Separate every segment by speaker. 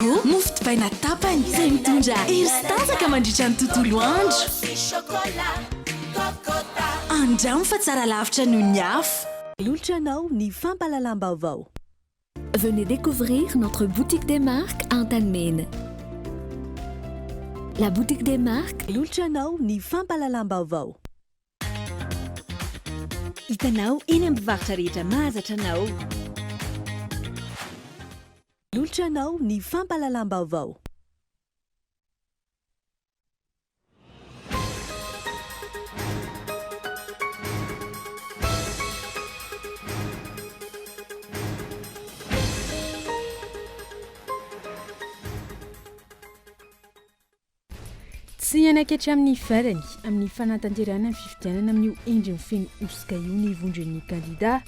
Speaker 1: Mofo dipaina tapany izay mitondra hery sy tanjaka mandritra ny tontolo andro. Andramo fa tsara lavitra noho ny hafa.
Speaker 2: Manolotra anao ny fampahalalam-baovao.
Speaker 3: Venez découvrir notre boutique des marques à Antanimena. La boutique des marques.
Speaker 2: Manolotra anao ny fampahalalam-baovao.
Speaker 1: Hitanao eny amin'ny mpivarotra rehetra mahazatra anao.
Speaker 2: Manolotra anao ny fampahalalam-baovao.
Speaker 4: Tsy hanaiky hatramin'ny farany amin'ny fanatanterahana ny fifidianana amin'io endriny feno hosoka io ny vondron'ny kandidà.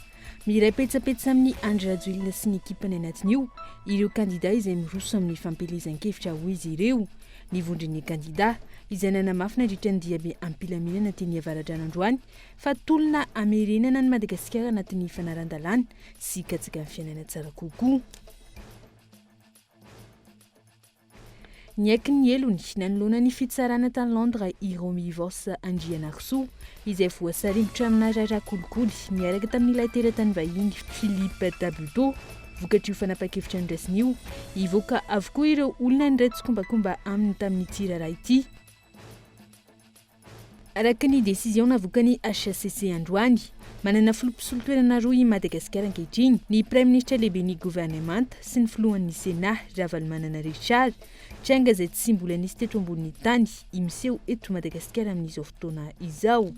Speaker 4: Miray petsapetsa amin'i Andry Rajoelina sy ny ekipany anatin'io ireo kandidà izay miroso amin'ny fampielezan-kevitra hoy izy ireo. Ny vondron'ny kandidà izay nanamafy nandritra ny diabe am-pilaminana teny Avaradrano androany fa tolona hamerenana an'i Madagasikara anatin'ny fanaran-dalàna sy hikatsaka ny fiainana tsara kokoa. Niaiky ny helony nanoloana ny fitsarana tany Londres i Romy Voos Andrianarisoa, izay voasaringotra amina raharaha kolikoly niaraka tamin'ilay teratany vahiny Philippe Tabuteau. Vokatr'io fanapahan-kevitra noraisiny io, hivoaka avokoa ireo olona niray tsikombakomba aminy tamin'ity raharaha ity. Araka ny décision navoakan'ny hcc androany, manana filoha mpisolo toerana roa i Madagasikara ankehitriny, ny Praiminisitra lehiben'ny governemanta sy ny filohan'ny Sénat, Ravalomanana Richard, tranga izay tsy mbola nisy teto ambonin'ny tany miseho eto Madagasikara amin'izao fotoana izao.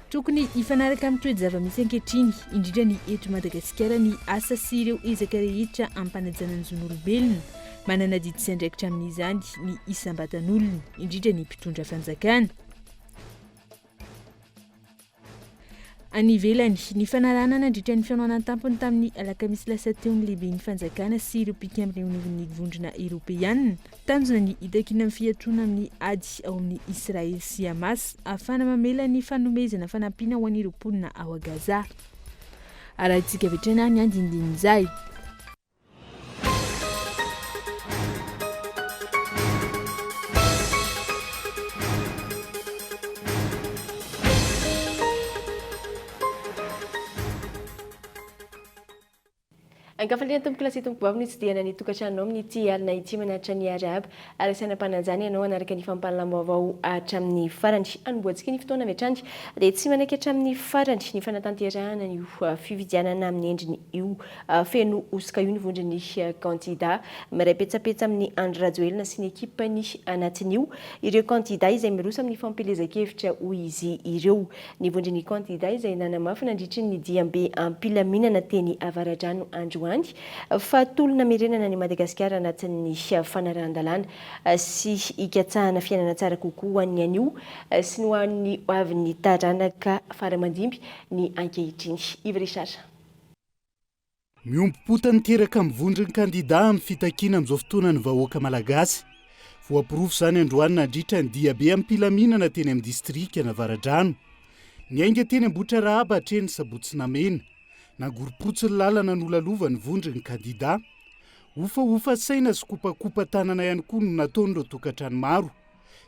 Speaker 4: Tokony hifanaraka amin'ny toe-java-misy ankehitriny, indrindra ny eto Madagasikara ny asa sy ireo ezaka rehetra hampanajana ny zon'olombelona. Manana adidy sy andraikitra amin'izany ny isam-batan'olona, indrindra ny mpitondra fanjakana. Any ivelany, nifanarahana nandritra ny fihaonana an-tampony tamin'ny alakamisy lasa teo ny lehiben'ny fanjakana sy ireo mpikambana eo anivon'ny Vondrona Eoropeana. Tanjona ny hitakiana ny fiatoana amin'ny ady ao amin'i Israely sy Hamas ahafahana mamela ny fanomezana fanampiana ho an'ireo mponina ao Gaza. Arahintsika avy hatrany ny andindinin'izay.
Speaker 5: Ankafaliana tompokolahy sy tompokovavy no hitsidihana ny tokantranonao amin'ity alina ity manatitra ny arahaba ary asaina am-panajana ianao hanaraka ny fampahalalam-baovao hatramin'ny farany. Hanombohantsika ny fotoana avy hatrany dia tsy manaiky hatramin'ny farany ny fanatanterahana an'io fifidianana amin'ny endriny io feno hosoka io ny vondron'ny kandida miray petsapetsa amin'i Andry Rajoelina sy ny ekipany anatin'io ireo kandida izay miroso amin'ny fampielezan-kevitra hoy izy ireo. Ny vondron'ny kandida izay nanamafy nandritry ny diambe am-pilaminana teny Avaradrano androany fa tolona hamerenana an'i Madagasikara anatin'ny fanarahan-dalàna sy hikatsahana fiainana tsara kokoa ho an'ny anio sy ny ho an'ny hoavin'ny taranaka fara-mandimby ny ankehitriny. Yves Richard.
Speaker 6: Miombom-po tanteraka amin'ny vondron'ny kandidà amin'ny fitakiana amin'izao fotoana ny vahoaka malagasy. Voaporofo izany androany nandritra ny diabe am-pilaminana teny amin'ny distrikan'Avaradrano. Niainga teny Ambohitrarahaba hatreny Sabotsy Namehana. Nangorom-potsy ny lalana nolalovan'ny vondron'ny kandidà. Hofahofa saina sy kopakopa-tanana ihany koa no nataon'ireo tokantrano maro.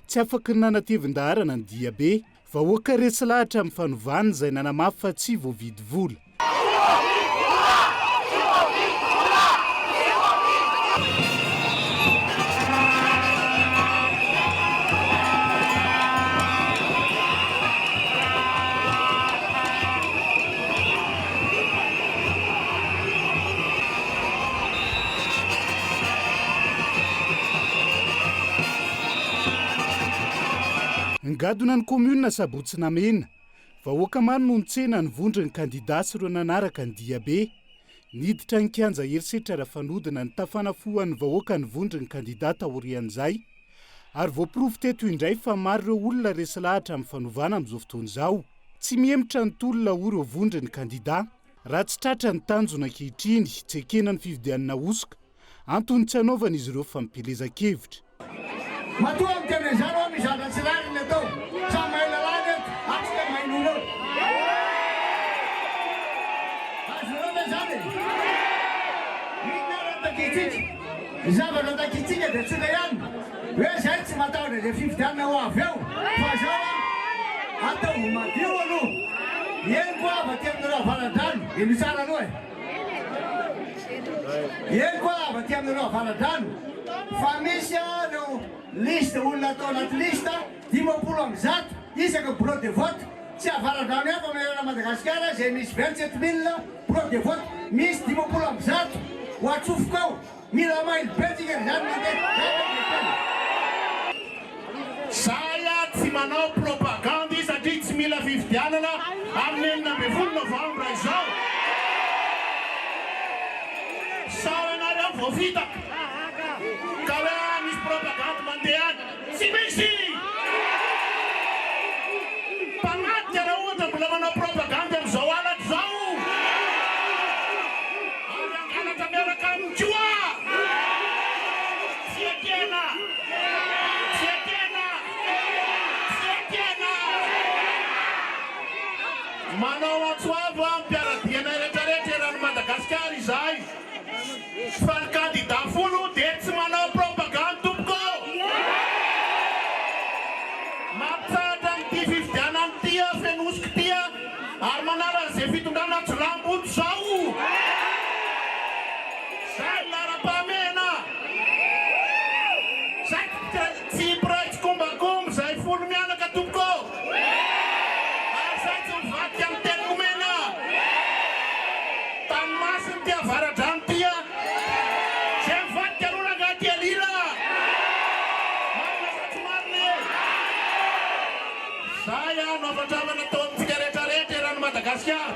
Speaker 6: Tsy afaky ny nanatevin-daharana ny diabe. Vahoaka resy lahatra amin'ny fanovana izay nanamafy fa tsy voavidy vola. Nigadona ny kaominina Sabotsy Namehana. Vahoaka maro no nitsena ny vondron'ny kandidà sy ireo nanaraka ny diabe. Niditra ny kianja herisetra Rafanodina nitafana fo an'ny vahoaka ny vondron'ny kandidà taorian'izay. Ary voaporofo teto indray fa maro ireo olona resy lahatra amin'ny fanovana amin'izao fotoana izao. Tsy mihemotra ny tolona hoy ireo vondron'ny kandidà. Raha tsy tratra ny tanjona ankehitriny, tsy ekena ny fividianana hosoka. Antony tsy hanaovana izy ireo fampielezan-kevitra.
Speaker 7: Matoa miteny an'izany aho misy zavatra tsy rariny atao. Samy mahay lalàna eto, ary tsy dia mahay noho ireo. Azonareo ve izany e? takintsika? Ny zavatra takintsika dia tsotra ihany, hoe izay tsy matahotra izay fifidianana ho avy eo, fa izao an, ataovy madio aloha. Eny koa avy aty aminareo Avaradrano, henoy tsara aloha e. Eny koa avy aty aminareo Avaradrano, fa misy ireo liste olona atao anaty liste 150 isaka bureau de vote, tsy Avaradrano ihany fa manerana Madagasikara izay misy 27 mille bureau de vote, misy 150 ho atsofoka ao. Mila mailo be tsika ry zany mandeha zany ve tena.
Speaker 8: Zahay tsy manao propagandy satria tsy mila fifidianana amin'ny 16 novambra izao. Sao ianareo voafitaka ka hoe misy propagandy mandeha any. Tsy misy! Mpamadika raha ohatra mbola manao propagandy amin'izao halatra izao. Ary hangalatra miaraka aminy koa! Tsy ekena! Tsy ekena! Tsy ekena! Manao antso avo amin'ny mpiara-dia anay rehetrarehetra eran'i Madagasikara izahay fa ny kandida folo dia tsy manao propagandy tompoko! Mampitsahatra an'ity fifidianana ity aho feno hosoka ity aho ary manala an'izay fitondrana jiolahimboto izao! Zay ny laharam-pahamehana! Zay tsy mpiray tsikombakomba izay folo mianaka tompoko! Ary zay tsy mivadika amin'ny teny nomena! Tany masina ity Avaradrano ity a! Zay mivadika aloha rangahy tia lila! Marina sa tsy marina e? Zay a no hafatravana atao amintsika rehetra rehetra eran'i Madagasikara.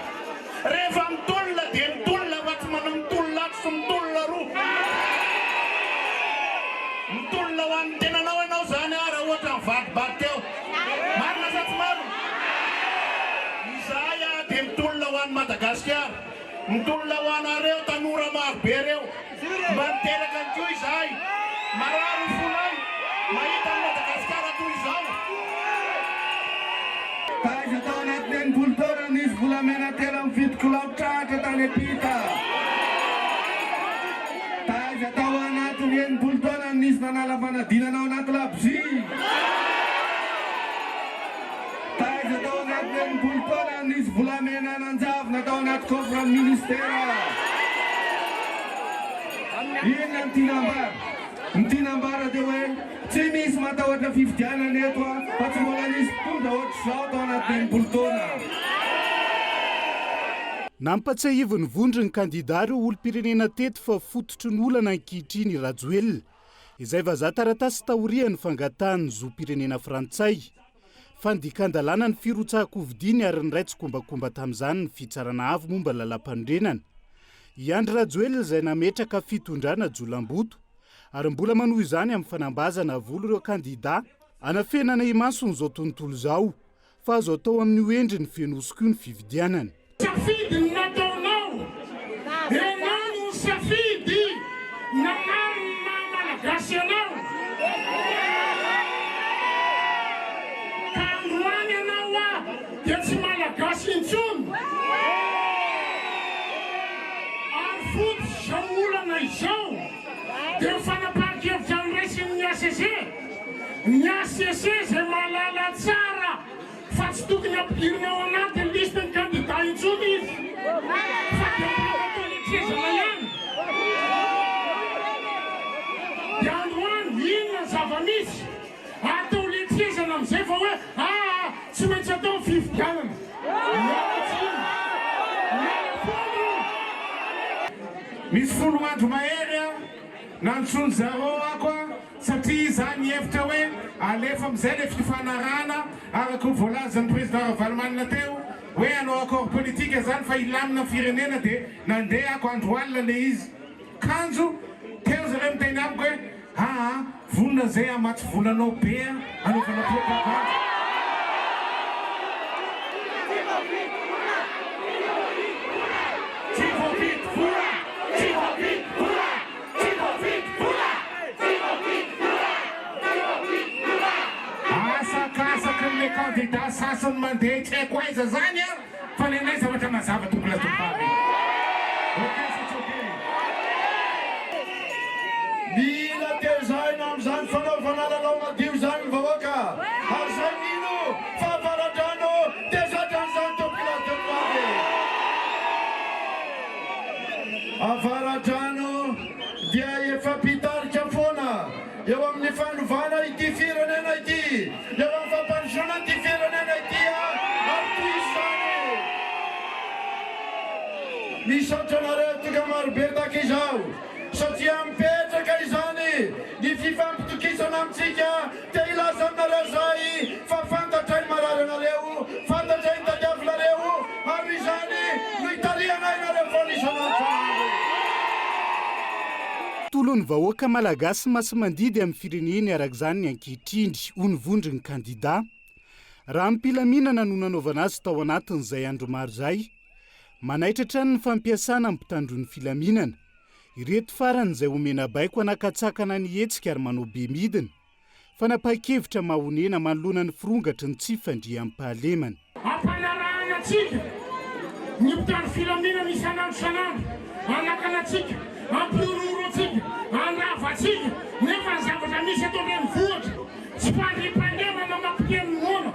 Speaker 8: Rehefa mitolona dia mitolona fa tsy manao mitolona atsy sy mitolona aroa. Mitolona ho an'ny tenanao ianao zany a raha ohatra nivadibadika eo. Marina sa tsy marina? Izahay a dia mitolona ho an'i Madagasikara. Mitolona ho anareo tanora maro be reo. Mba niteraka any koa izahay. Marary ny fonay mahita an'i Madagasikara toy izao.
Speaker 7: Taiza tao anatin'ny 60 taona nisy volamena 73 kilao tratra tany am-pita? Taiza tao anatin'ny 60 taona nisy nanala fanadinana ao anaty labozia? Taiza tao anatin'ny 60 taona nisy volamena nanjavona tao anaty coffre ny ministera? Inona no tiana ambara? Ny tiana ambara dia hoe tsy misy matahotra fifidianana eto fa tsy mbola nisy mpitondra ohatr'izao tao anatin'ny 60 taona.
Speaker 6: Nampatsiahivin'ny vondron'ny kandida ireo olom-pirenena teto fa fototry ny olana ankehitriny i Rajoelina, izay vazaha taratasy taorian'ny fangatahany zom-pirenena frantsay. Fandikan-dalàna ny firotsahan-kofidiany ary niray tsikombakomba tamin'izany ny Fitsarana Avo momba ny Lalàmpanorenana. I Andry Rajoelina izay nametraka fitondrana jolamboto ary mbola manohy izany amin'ny fanambazana volo ireo kandida anafenana imason'izao tontolo izao fa azo atao amin'io endriny feno hosoka io ny fifidianana.
Speaker 8: Safidy ny nataonao, ianao no nisafidy nanary ny maha Malagasy anao. Ka androany ianao a dia tsy Malagasy intsony. Ary fotsy izao olana izao dia ny fanapahan-kevitra noraisin'ny HCC, ny HCC izay mahalala tsara fa tsy tokony ampidirina ao anatin'ny liste ny kandida intsony izy fa dia mbola natao letrezana ihany. Dia androany inona ny zava-misy? Atao letrezana amin'izay fa hoe aa tsy maintsy atao ny fifidianana. Miala tsiny. Miala foana io.
Speaker 9: Misy 10 andro mahery aho nantsoin zareo ako a satria izaho nihevitra hoe alefa amin'izay ilay fifanarahana araka ny voalazan'ny président Ravalomanana teo hoe hanao accord politique zany fa hilamina ny firenena dia nandeha ako andro alina ilay izy kanjo teo zareo miteny amiko hoe aa vonona zay hamatsy vola anao be a hanaovana propagande. Tsy voavidy vola! Tsy voavidy vola! Tsy voavidy vola! Tsy voavidy vola! Tsy voavidy vola! Asakasaky ny le candidat sasany mandeha tsy haiko aiza zany an, fa ny anay zavatra mazava tompolahy tompivavy. Ok sa tsy ok?
Speaker 7: Mbola lalao madio izany ny vahoaka ary izay mino fa Avaradrano dia zatra an'izany tompokolahy tompovavy. Avaradrano dia efa mpitarika foana eo amin'ny fanovana ity firenena ity, eo amin'ny fampandrosoana an'ity firenena ity ary tohizo izany. Misaotra anareo tonga marobe tahaka izao satria mipetraka izany ny fifampitokisana amintsika te hilaza aminareo zahay fa fantatray ny marary anareo, fantatray ny tadiavinareo ary izany no itarihanay nareo foana isan'andro isan'andro.
Speaker 6: Tolon'ny vahoaka malagasy masi-mandidy amin'ny fireneny araka izany ny ankehitriny, hoy ny vondron'ny kandida. Raha amim-pilaminana no nanaovana azy tao anatin'izay andro maro izay, manaitra hatrany ny fampiasana ny mpitandro ny filaminana. Ireto farany izay omena baiko hanakatsakana ny hetsika ary manao be midina. Fanapahan-kevitra mahonena manoloana ny firongatry ny tsy fandriampahalemana.
Speaker 8: Ampanarahana antsika ny mpitandro filaminana isan'andro isan'andro, hanakana antsika, hampihorohoro antsika, handrava antsika, nefa ny zavatra misy eto an-drenivohitra, tsy fandriampahalemana mampiteny ny moana.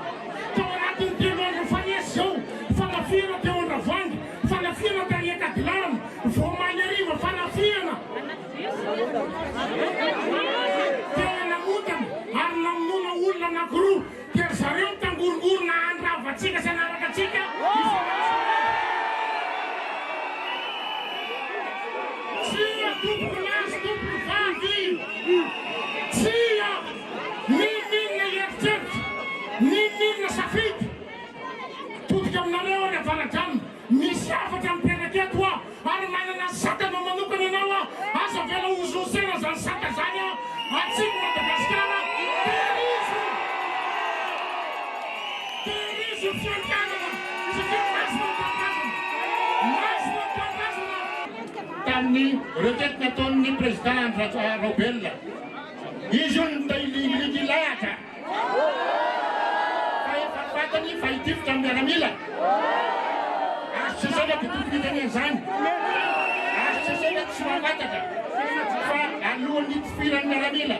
Speaker 8: Tao anatin'ny telo andro nifanesy izao, fanafihana teo Andravoahangy, fanafihana tany Ankadilàna, Vao omaly hariva, fanafihana teo Anamotana ary namonoana olona anankiroa dia ry zareo mitangorongorona handrava antsika sy hanaraka antsika isan'andro isan'andro. Tsia tompoko lahy sy tompoko vavy, tsia! N'inon'inona eritreritra, n'inon'inona safidy, todika aminareo aho ry Avaradrano. Misy hafatra mipetraka eto hoa ary manana satana manokana ianao hoa aza avela ho zosena zany sata zany a atsimo Madagasikara tehirizo tehirizo io fiankanana satria masina ny tanindrazana masina ny tanindrazana.
Speaker 10: Tamin'ny requête nataon'ny président Andry Rajoelina, izy io no te-hiligiligy lahatra. Fa efa fantany fa hitifitra ny miaramila. Azo tsy saina dia tokony hiteny an'izany. Azo tsy saina tsy mahafantatra fa alohan'ny hitifiran'ny miaramila,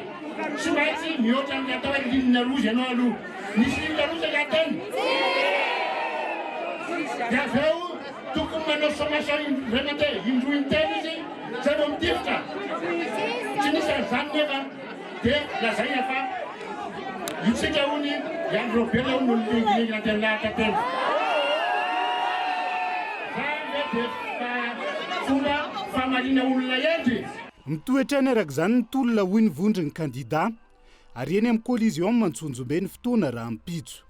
Speaker 10: tsy maintsy mihoatra ny atao hoe ligne rouge ianao aloha. Nisy ligne rouge angaha teny? Dia avy eo tokony manao sommation indray mandeha, indroa intelo izy zay vao mitifitra. Tsy nisy an'izany nefa. Dia lazaina fa itsika hono i Andry Raobelina hono no nilingilingy nandeha nilahatra teny. Zany ve dia fomba famaliana olona hendry?
Speaker 6: Mitohy hatrany araka izany ny tolona hoy ny vondron'ny kandida ary eny amin'ny Coliseum Antsonjombe ny fotoana rahampitso.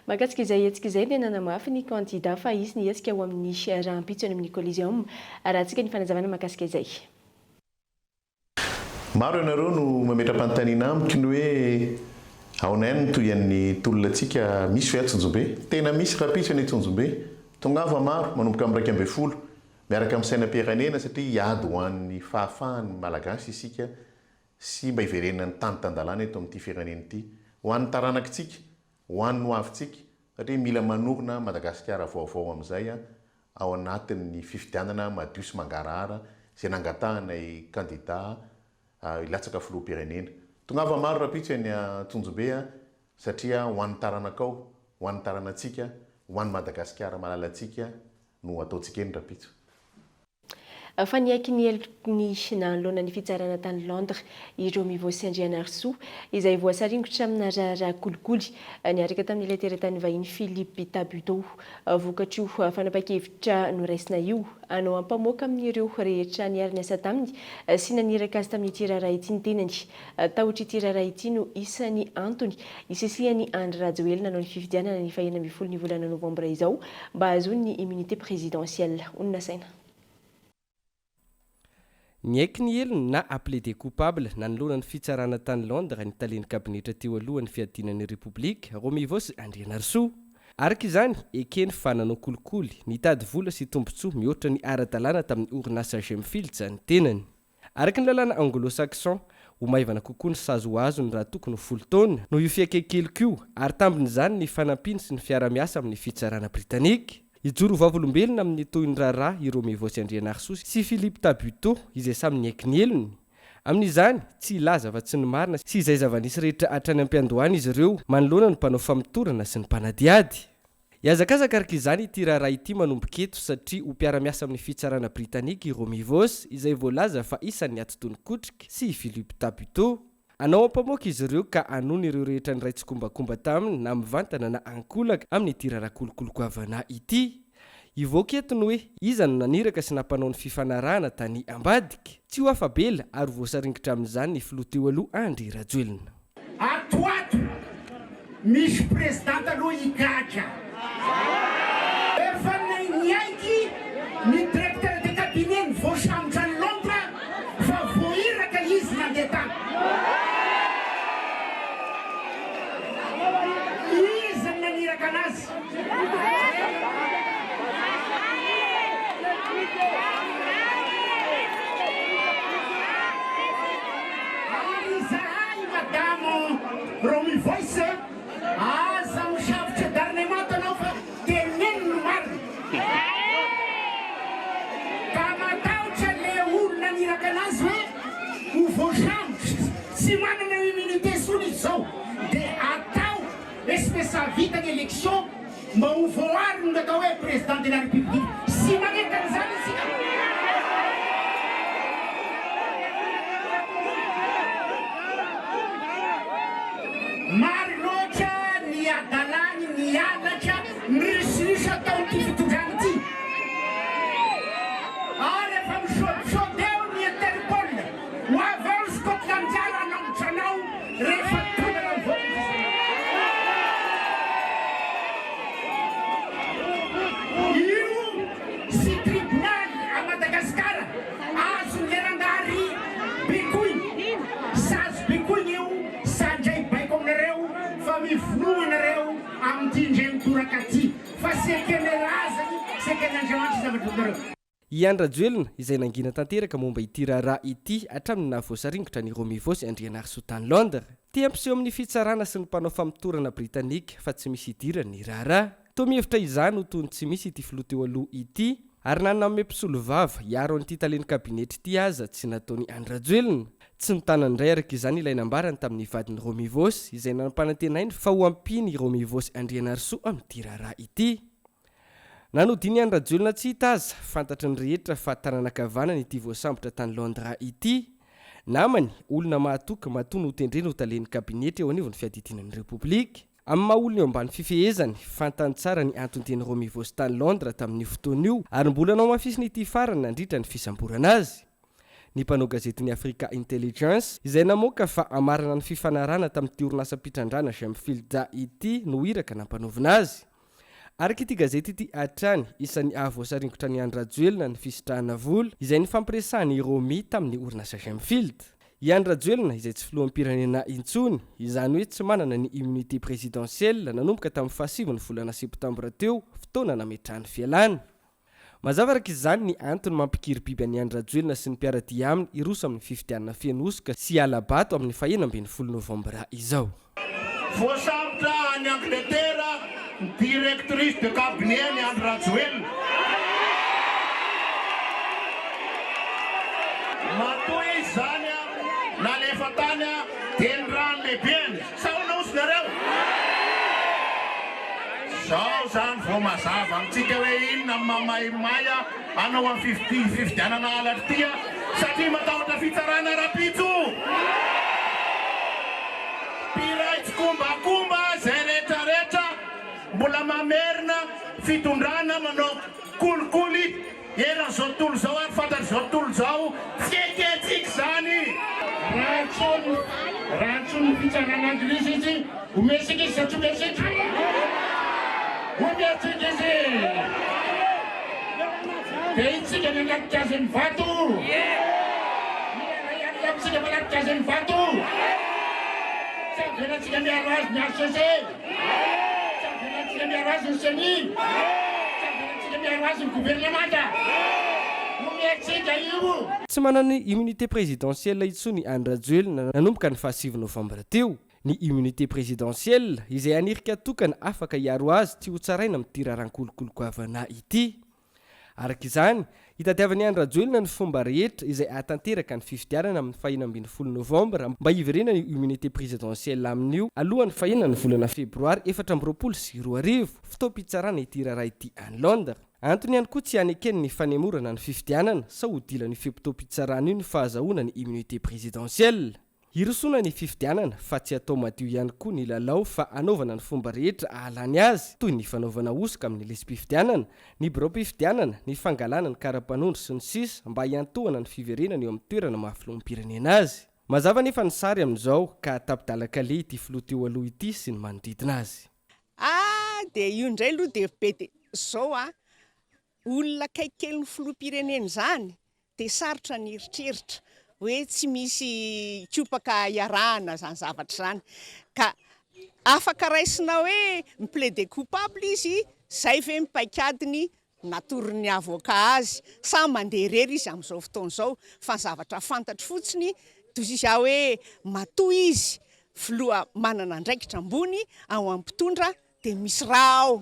Speaker 5: Mahakasika izay hetsika izay dia nanamafy ny kandida fa hisy ny hetsika ho amin'ny rahampitso eny amin'ny Coliseum. Arahantsika ny fanazavana mahakasika izay.
Speaker 11: Maro ianareo no mametra-panontaniana amiko ny hoe aona ihany ny tohian'ny tolona antsika, misy ve Antsonjombe? Tena misy rahampitso eny Antsonjombe. Tongava maro, manomboka amin'ny 11, miaraka amin'ny sainam-pirenena satria hiady ho an'ny fahafahan'ny Malagasy isika sy mba hiverenan'ny tany tan-dalàna eto amin'ity firenena ity. Ho an'ny taranakitsika, ho an'ny hoavintsika satria mila manorina Madagasikara vaovao amin'izay ao anatin'ny fifidianana madio sy mangarahara izay nangatahanay kandida hilatsaka filoham-pirenena. Tongava maro rahampitso eny Antsonjombe satria ho an'ny taranakao, ho an'ny taranatsika, ho an'i Madagasikara malalantsika no ataontsika eny rahampitso.
Speaker 5: Fa niaiky ny helony nanoloana ny fitsarana tany Londres i Romivosi Andrianarisoa, izay voasaringotra amina raharaha kolikoly niaraka tamin'ilay teratany vahiny Philippe Tabuteau. Vokatr'io fanapahan-kevitra noraisina io, hanao ampamoaka amin'ireo rehetra niara-niasa taminy sy naniraka azy tamin'ity raharaha ity ny tenany. Tahotr'ity raharaha ity no isan'ny antony isesihan'i Andry Rajoelina hanao ny fifidianana ny fahenina ambin'ny folo ny volana novambra izao mba hahazoany ny immunité présidentielle. Honina saina.
Speaker 12: Niaiky ny helony na a plaider coupable nanoloana ny fitsarana tany Londres ny talen'ny kabinetra teo aloha ny fiadiana ny Repoblika, Romivos Andrianarisoa. Araka izany, ekeny fa nanao kolikoly, nitady vola sy tombontsoa mihoatra ny ara-dalàna tamin'ny orinasa Gemfields ny tenany. Araka ny lalàna anglo-saxon, ho maivana kokoa ny sazy ho azony raha tokony ho folo taona, noho io fiaiken-keloka io, ary tambin'izany ny fanampiany sy ny fiarahamiasa amin'ny fitsarana britanika. Hijoro ho vavolombelona amin'ny tohin'ny raharaha i Romevosy Andrianarisoa sy Philippe Tabuteau, izay samy niaiky ny helony. Amin'izany, tsy hilaza afa-tsy ny marina sy izay zava-nisy rehetra hatrany am-piandohana izy ireo manoloana ny mpanao famotorana sy ny mpanadihady. Hihazakazaka araka izany ity raharaha ity manomboka eto satria ho mpiara-miasa amin'ny fitsarana britanika i Romy Voos izay voalaza fa isan'ny atidoha nikotrika sy i Philippe Tabuteau. Hanao ampamoaka izy ireo ka hanono ireo rehetra niray tsikombakomba taminy na mivantana na ankolaka amin'ity raharaha kolikoly goavana ity. Hivoaka eto ny hoe iza no naniraka sy nampanao ny fifanarahana tany ambadika. Tsy ho afa-bela ary ho voasaringotra amin'izany ny filoha teo aloha Andry Rajoelina.
Speaker 8: Ato ato misy président aloha higadra. Efa niaiky ny directeur de cabinet ny voasambotra any Londres fa voahiraka izy nandeha tany. Iza no naniraka anazy? Ary izahay madame Romy Voice aza misavotra garnement anao fa teneno ny marina. Ka matahotra le olona naniraka anazy hoe ho voasambotra, tsy manana immunité tsony izy zao de atao Espèce vita ny élection mba ho voaaro ny atao hoe président de la république sy manenitra an'izany isika. Maro loatra ny hadalany, ny halatra, ny risoriso ataon'ity fitondrana ity. Ary efa misaodisaody eo ny Interpol. Ho avy ao ny Scotland Yard hanambotra anao rehefa tonga anao mivoaka ny fisainana. Io sy tribonaly à Madagascar azon'ilay rangahy ry bekoiny sazy bekoiny io sa ndray baiko aminareo fa mivonoa anareo amin'ity indray mitoraka ty fa tsy eken'ny razany tsy eken'Andriamanitra zavatra ataonareo.
Speaker 12: I Andry Rajoelina, izay nangina tanteraka momba ity raharaha ity hatramin'ny nahavoasaringotra an'i Romy Voos Andrianarisoa tany Londres. Te hampiseho amin'ny fitsarana sy ny mpanao famotorana britanika fa tsy misy idirany ny raharaha. Toa mihevitra izany ho toy ny tsy misy ity filoha teo aloha ity, ary na nanome mpisolovava hiaro an'ity talen'ny kabinetra ity aza tsy nataon'i Andry Rajoelina. Tsy notanany indray araka izany ilay nambarany tamin'ny vadiny Romy Voos, izay nampanantenainy fa ho ampiany i Romy Voos Andrianarisoa amin'ity raharaha ity. Na nodian'i Andry Rajoelina tsy hita aza, fantatry ny rehetra fa tanana ankavanany ity voasambotra tany Londres ity. Namany, olona mahatoky matoa notendreny ho talen'ny kabinetra eo anivon'ny fiadidiana ny Repoblika. Amin'ny maha olona eo ambany fifehezany, fantany tsara ny anton-dian'i Romy Voos tany Londres tamin'io fotoana io ary mbola nohamafisiny ity farany nandritra ny fisamborana azy. Ny mpanao gazetin'ny Africa Intelligence, izay namoaka fa hamarana ny fifanarahana tamin'ity orinasam-pitrandrahana Gemfields ity no iraka nampanaovina azy. Araka ity gazety ity hatrany, isan'ny hahavoasaringotra an'i Andry Rajoelina ny fisitrahana vola, izay nifampiresahan'i Romy tamin'ny orinasa Gemfield. I Andry Rajoelina, izay tsy filoham-pirenena intsony, izany hoe tsy manana ny immunité présidentielle nanomboka tamin'ny fahasivin'ny volana septambra teo, fotoana nametrahany fialana. Mazava araka izany ny antony mampikiry biby an'i Andry Rajoelina sy ny mpiara-dia aminy hiroso amin'ny fifidianana feno hosoka sy hala-bato amin'ny fahenina ambinifolo novambra izao.
Speaker 10: Voasambotra any Angletera ny directrice de cabinet an'i Andry Rajoelina. Matoa izy izany nalefa tany dia ny rano lehibeny. Sa ahoana ozy nareo? Zao zany vao mazava amintsika hoe inona ny mamaimay anao amin'ny fifidianana halatra ity a! Satria matahotra fitsarana rapitso! Mpiray tsikombakomba zay rehetra rehetra mbola mamerina fitondrana manao kolikoly Eran'izao tontolo izao ary fantatr'izao tontolo izao, tsy ekentsika izany.
Speaker 8: Raha antsoin'ny raha antsoin'ny fitsarana anglisy izy, omentsika izy sa tsy omentsika? Omentsika izy! Dia itsika nanatrika azy ny vato! Miray alina amintsika manatrika azy ny vato! Tsy avelantsika miaro azy ny HCC! Tsy avelantsika miaro azy ny Ceni. Tsy avelantsika miaro azy ny governemanta. Omentsika io.
Speaker 12: Tsy manana ny immunité présidentielle intsony i Andry Rajoelina nanomboka ny fahasivy novambra teo. Ny immunité présidentielle, izay hanirika tokana afaka hiaro azy tsy ho tsaraina amin'ity raharahan-kolikoly goavana ity. Araka izany, Hitadiavan'i Andry Rajoelina ny fomba rehetra izay hahatanteraka ny fifidianana amin'ny fahenina ambin'ny folo novambra mba hiverenan'io immunité présidentielle aminy io alohan'ny fahenina ny volana febroary 2024, fotoam-pitsarana ity raharaha ity any Londres. Antony ihany koa tsy hanekeny ny fanemorana ny fifidianana sao ho dilan'io fe-potoam-pitsarana io ny fahazahoana ny immunité présidentielle. Hirosoana ny fifidianana fa tsy atao madio ihany koa ny lalao fa hanaovana ny fomba rehetra hahalany azy toy ny fanaovana hosoka amin'ny lisi-pifidianana, ny biraom-pifidianana, ny fangalana ny kara-panondro sy ny sisa mba hiantohana ny fiverenany eo amin'ny toerana maha filoham-pirenena azy. Mazava anefa ny sary amin'izao ka tapi-dalan-kaleha ity filoha teo aloha ity sy ny manodidina azy.
Speaker 13: Ah dia io indray aloha dia be dia zao an, olona akaiky kelin'ny filoham-pirenena izany Dia sarotra ny eritreritra hoe tsy misy hikopaka iarahana izany zavatra izany. Ka afaka raisina hoe mi-plaider coupable izy, izay ve ny paikadiny natoron'ny avocat azy sa mandeha irery izy amin'izao fotoana izao? Fa ny zavatra fantatro fotsiny toy izy aho hoe matoa izy filoha manana andraikitra ambony ao amin'ny mpitondra dia misy rà ao.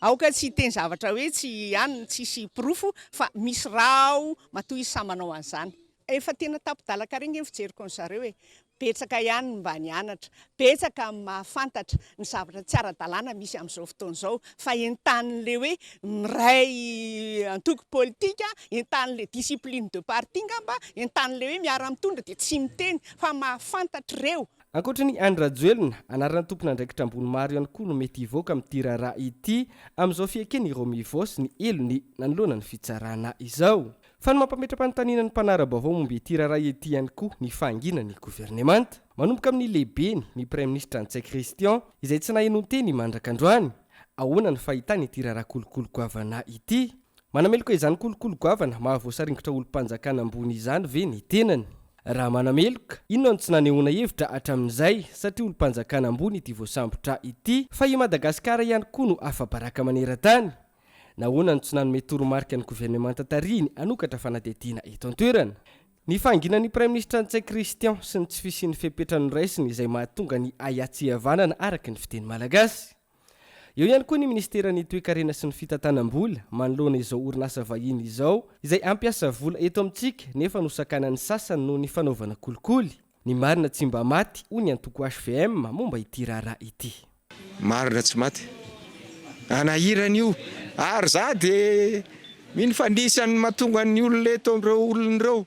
Speaker 13: Aoka tsy hiteny zavatra hoe tsy any tsisy porofo fa misy rà ao matoa izy sahy manao an'izany. Efa tena tapi-dalakare nge ny fijeriko an zareo e! Betsaka ihany ny mba nianatra, betsaka ny mahafantatra ny zavatra tsy ara-dalàna misy amin'izao fotoana izao fa entanin'le hoe miray antoko politika, entanin'le discipline de parti ngamba, entanin'le hoe miara-mitondra dia tsy miteny fa mahafantatra ireo.
Speaker 12: Ankoatra ny Andry Rajoelina, anarana tompon'andraikitra ambony maro ihany koa no mety hivoaka amin'ity raharaha ity amin'izao fiaiken'i Romy Voos ny helony nanoloana ny fitsarana izao. Fa ny mampametra-panontaniana ny mpanara-baovao momba ity raharaha ity ihany koa ny fahanginan'ny governemanta. Manomboka amin'ny lehibeny, ny Praiminisitra Ntsay Christian, izay tsy nahenoan-teny mandraka androany. Ahoana ny fahitany ity raharaha kolikoly goavana ity? Manameloka izany kolikoly goavana mahavoasaringotra olom-panjakana ambony izany ve ny tenany? Raha manameloka, inona no tsy nanehoana hevitra hatramin'izay satria olom-panjakana ambony ity voasambotra ity fa i Madagasikara ihany koa no afa-baraka maneran-tany? Nahoana no tsy nanome toromarika ny governemanta tarihiny hanokatra fanadihadiana eto an-toerana? Ny fahanginan'ny Praiminisitra Ntsay Christian sy ny tsy fisian'ny fepetra noraisiny izay mahatonga ny ahiahy tsy hihavanana araka ny fiteny malagasy. Eo ihany koa ny minisiteran'ny Toekarena sy ny fitantanam-bola manoloana izao orinasa vahiny izao izay hampiasa vola eto amintsika nefa nosakanan'ny sasany noho ny fanaovana kolikoly. Ny marina tsy mba maty, hoy ny antoko hvm momba ity raharaha ity.
Speaker 14: Marina tsy maty. Anahirana io. Ary za de mino fa anisan'ny mahatonga ny olona eto amin'ireo olona ireo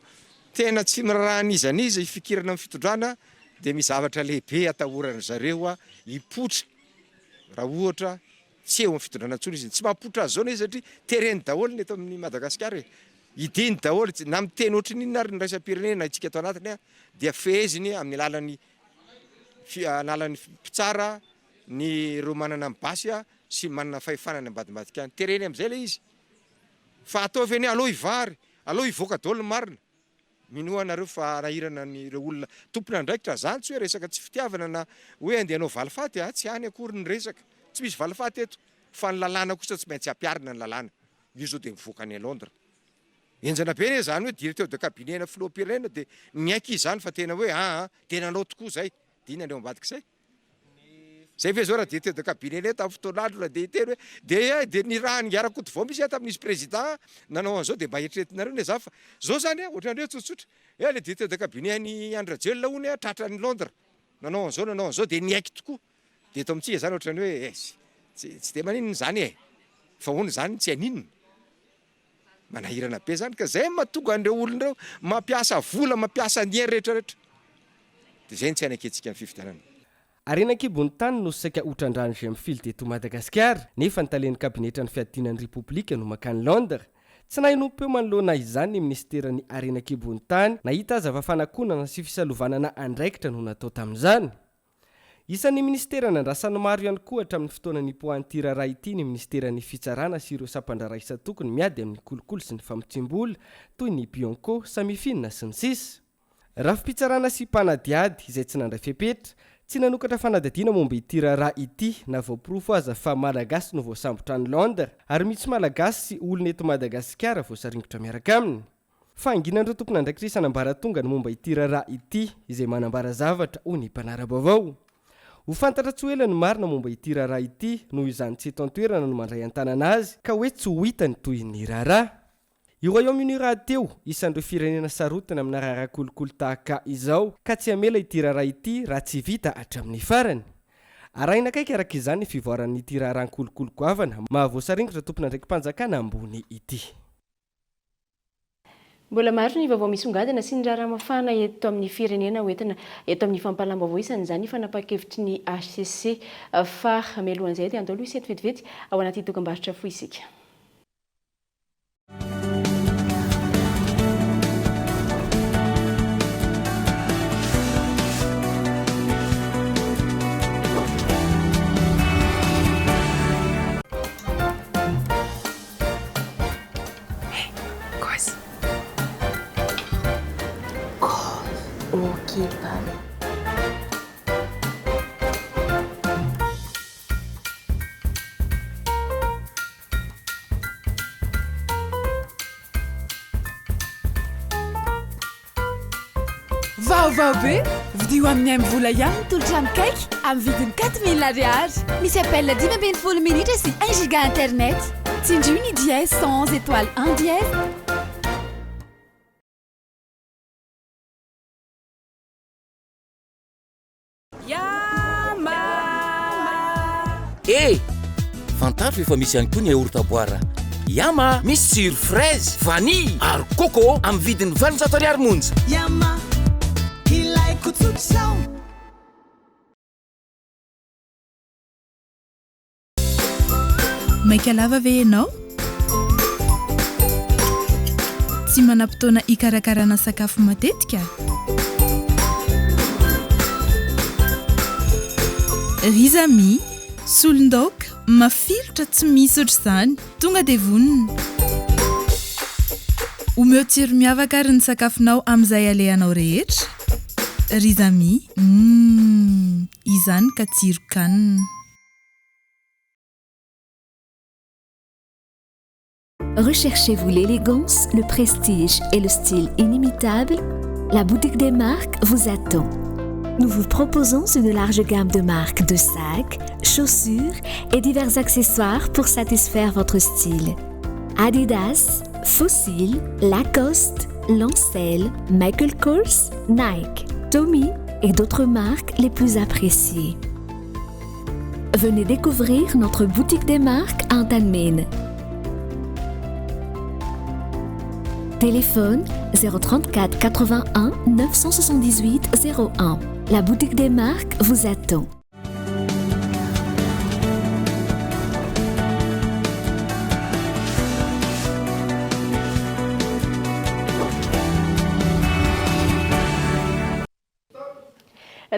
Speaker 14: tena tsy miraharaha an'iza n'iza hifikirana amin'ny fitondrana dia misy zavatra lehibe atahoran-dry zareo hipoitra Raha ohatra tsy eo amin'ny fitondrana intsony izy, tsy mampoitra azy izao anie satria tereny daholo ny eto amin'ny Madagasikara e! Idiny daholo, na miteny ohatry ny inona ary ny iraisam-pirenena na isika ato anatiny dia feheziny amin'ny alalan'ny alalan'ny mpitsara ny ireo manana ny basy sy manana fahefana any ambadimbadika any. Tereny amin'izay ilay izy. Fa ataovy anie, aleo hivary, aleo hivoaka daholo ny marina. Minoa nareo fa hanahirana ny ireo olona tompon'andraikitra zany tsy hoe resaka tsy fitiavana na hoe andeha hanao valifaty a, tsy any akory ny resaka, tsy misy valifaty eto fa ny lalàna kosa tsy maintsy ampiharina ny lalàna, io zao dia mivoaka any Londres. Henjana be anie zany hoe directeur de cabinet na filoham-pirenena dia niaiky izy zany fa tena hoe aa dia nanao tokoa zay, dia inona ny ao ambadik'izay? Zay ve zao raha directeur de cabinet nay tamin'ny fotoan'andro na dia hiteny hoe dia dia nirahan'i Ingahy Rakotovao mihitsy aho tamin'izy président nanao an'izao dia mba eritreretinareo anie za fa zao zany a ohatran'ny hoe tsotsotra hoe le directeur de cabinet an'i Andry Rajoelina hono a tratra any Londres nanao an'izao nanao an'izao dia niaiky tokoa dia eto amintsika zany ohatran'ny hoe eh tsy tsy dia maninona izany e fa hono izany tsy haninona Manahirana be zany ka zay mahatonga an'ireo olona ireo mampiasa vola, mampiasa ny hery rehetra rehetra. Dia zay no tsy haneketsika ny fifidianana.
Speaker 12: Harena an-kibon'ny tany no saika hotrandrahan'ny Gemfield eto Madagasikara, nefa ny talen'ny kabinetran'ny fiadiana ny Repoblika no mankany Londres. Tsy nahenoam-peo manoloana izany ny minisiteran'ny Harena an-kibon'ny tany, na hita aza fa fanakonana sy fisalovanana andraikitra no natao tamin'izany. Isan'ny minisitera nandrasan'ny maro ihany koa hatramin'ny fotoana nipoahan'ity raharaha ity ny minisiteran'ny Fitsarana sy ireo sampan-draharaha isan-tokony miady amin'ny kolikoly sy ny famotsiam-bola toy ny Bianco, Samifin sy ny sisa. Rafi-pitsarana sy mpanadihady izay tsy nandray fepetra, tsy nanokatra fanadihadiana momba ity raharaha ity na voaporofo aza fa Malagasy no voasambotra any Londres ary misy Malagasy sy olona eto Madagasikara voasaringotra miaraka aminy. Fahanginan'ireo tompon'andraikitra isan'ambaratonga ny momba ity raharaha ity, izay manambara zavatra, hoy ny mpanara-baovao. Ho fantatra tsy ho ela ny marina momba ity raharaha ity, noho izany tsy eto an-toerana no mandray an-tanana azy, ka hoe tsy ho hita ny tohin'ny raharaha. I Royaume-Uni rahateo isan'ireo firenena sarotiny amina raharaha kolikoly tahaka izao ka tsy hamela ity raharaha ity raha tsy vita hatramin'ny farany. Arahina akaiky araka izany ny fivoaran'ity raharahan-kolikoly goavana mahavoasaringotra tompon'andraiki-panjakana ambony ity.
Speaker 5: Mbola maro ny vaovao misongadina sy ny raharaha mafana eto amin'ny firenena hoentina eto amin'ny fampahalalam-baovao, isan'izany ny fanapahan-kevitry ny hcc. Fa mialohan'izay dia andao aloha hisento vetivety ao anaty dokambarotra fohy isika.
Speaker 1: Vaovao be! Vidio amin'ny MVola ihany ny tolotra mikaiky amin'ny vidiny 4000 ariary. Misy appel 15 minitra sy 1 giga internet. Tsindrio ny dièse 111 étoile 1 dièse.
Speaker 15: Eh! Fantaro fa efa misy ihany koa ny yaourt à boire Yama! Misy tsiro fraise, vanille ary coco amin'ny vidiny 800 ariary monja.
Speaker 16: Yama, ilaiko tsotr'izao.
Speaker 4: Maika lava ve ianao? Tsy manam-potoana hikarakarana sakafo matetika? Rizami, solon-daoka, mafilotra tsy misy ohatr'izany, tonga dia vonona. Omeo tsiro miavaka ary ny sakafonao amin'izay alehanao rehetra. Rizami, humm, izany ka tsiron-kanina.
Speaker 3: Recherchez-vous l'élégance, le prestige et le style inimitable La boutique des marques vous attend. Nous vous proposons une large gamme de marques de sacs, chaussures et divers accessoires pour satisfaire votre style. Adidas, Fossil, Lacoste, Lancel, Michael Kors, Nike, Tommy et d'autres marques les plus appréciées. Venez découvrir notre boutique des marques à Antanimena. Téléphone 034 81 978 01. La boutique des marques vous attend.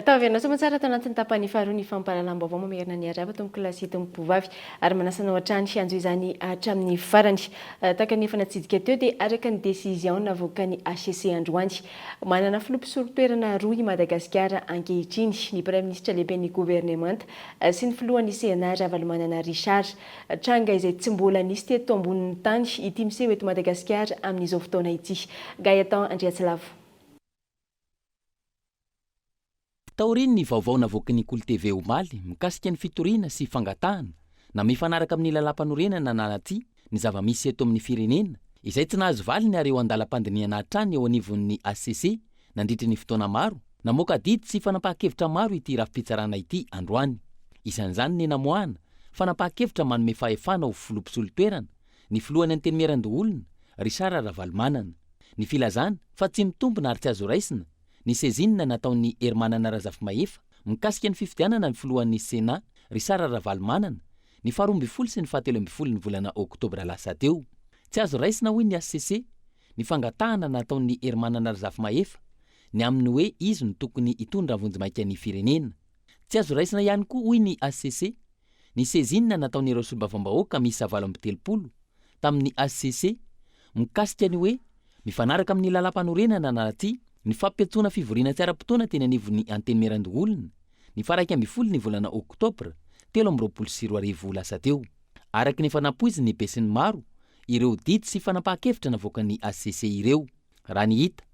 Speaker 5: Taorianao soamantsara tao anatin'ny tapany faharoa ny fampahalalam-baovao mamerina ny arahaba tompokolahy sy tompokovavy ary manasa anao hatrany hianjo izany hatramin'ny farany. Tahaka ny efa natsidika teo dia araka ny décision navoakan'ny HCC androany. Manana filoha mpisolo toerana roa i Madagasikara ankehitriny, ny praiminisitra lehiben'ny governemanta sy ny filohan'ny CNA Ravalomanana Richard. Tranga izay tsy mbola nisy teto ambonin'ny tany ity miseho eto Madagasikara amin'izao fotoana ity. Gaëtan Andriatsilavo.
Speaker 17: Taorian'ny vaovao navoaky ny Kolo TV omaly mikasika ny fitoriana sy fangatahana na mifanaraka amin'ny lalàmpanorenana na tsia ny zava-misy eto amin'ny firenena, izay tsy nahazo valiny ary eo an-dalam-pandinihana hatrany eo anivon'ny hcc nandritry ny fotoana maro, namoaka didy sy fanapahan-kevitra maro ity rafi-pitsarana ity androany. Isan'izany ny namoahana fanapahan-kevitra manome fahefana ho filoha mpisolo toerana ny filohan'ny Antenimierandoholona, Richard Ravalomanana. Ny filazana fa tsy mitombina ary tsy azo raisina ny saisine nataon'i Herimanana Razafimahefa mikasika ny fifidianana ny filohan'ny Sénat, Richard Ravalomanana, ny faharoa ambin'ny folo sy ny fahatelo ambin'ny folo ny volana oktobra lasa teo. Tsy azo raisina hoy ny hcc ny fangatahana nataon'i Herimanana Razafimahefa ny amin'ny hoe izy no tokony hitondra vonjimaika ny firenena. Tsy azo raisina ihany koa hoy ny hcc ny saisine nataon'ireo solombavambahoaka miisa 38 tamin'ny hcc mikasika ny hoe mifanaraka amin'ny lalàmpanorenana na tsia ny fampiantsoana fivoriana tsy ara-potoana teny anivon'ny Antenimierandoholona ny faha 11 ny volana oktobra 2023 lasa teo. Araka ny efa nampoizin'ny besinimaro ireo didy sy fanapahan-kevitra navoakan'ny hcc ireo. Raha ny hita,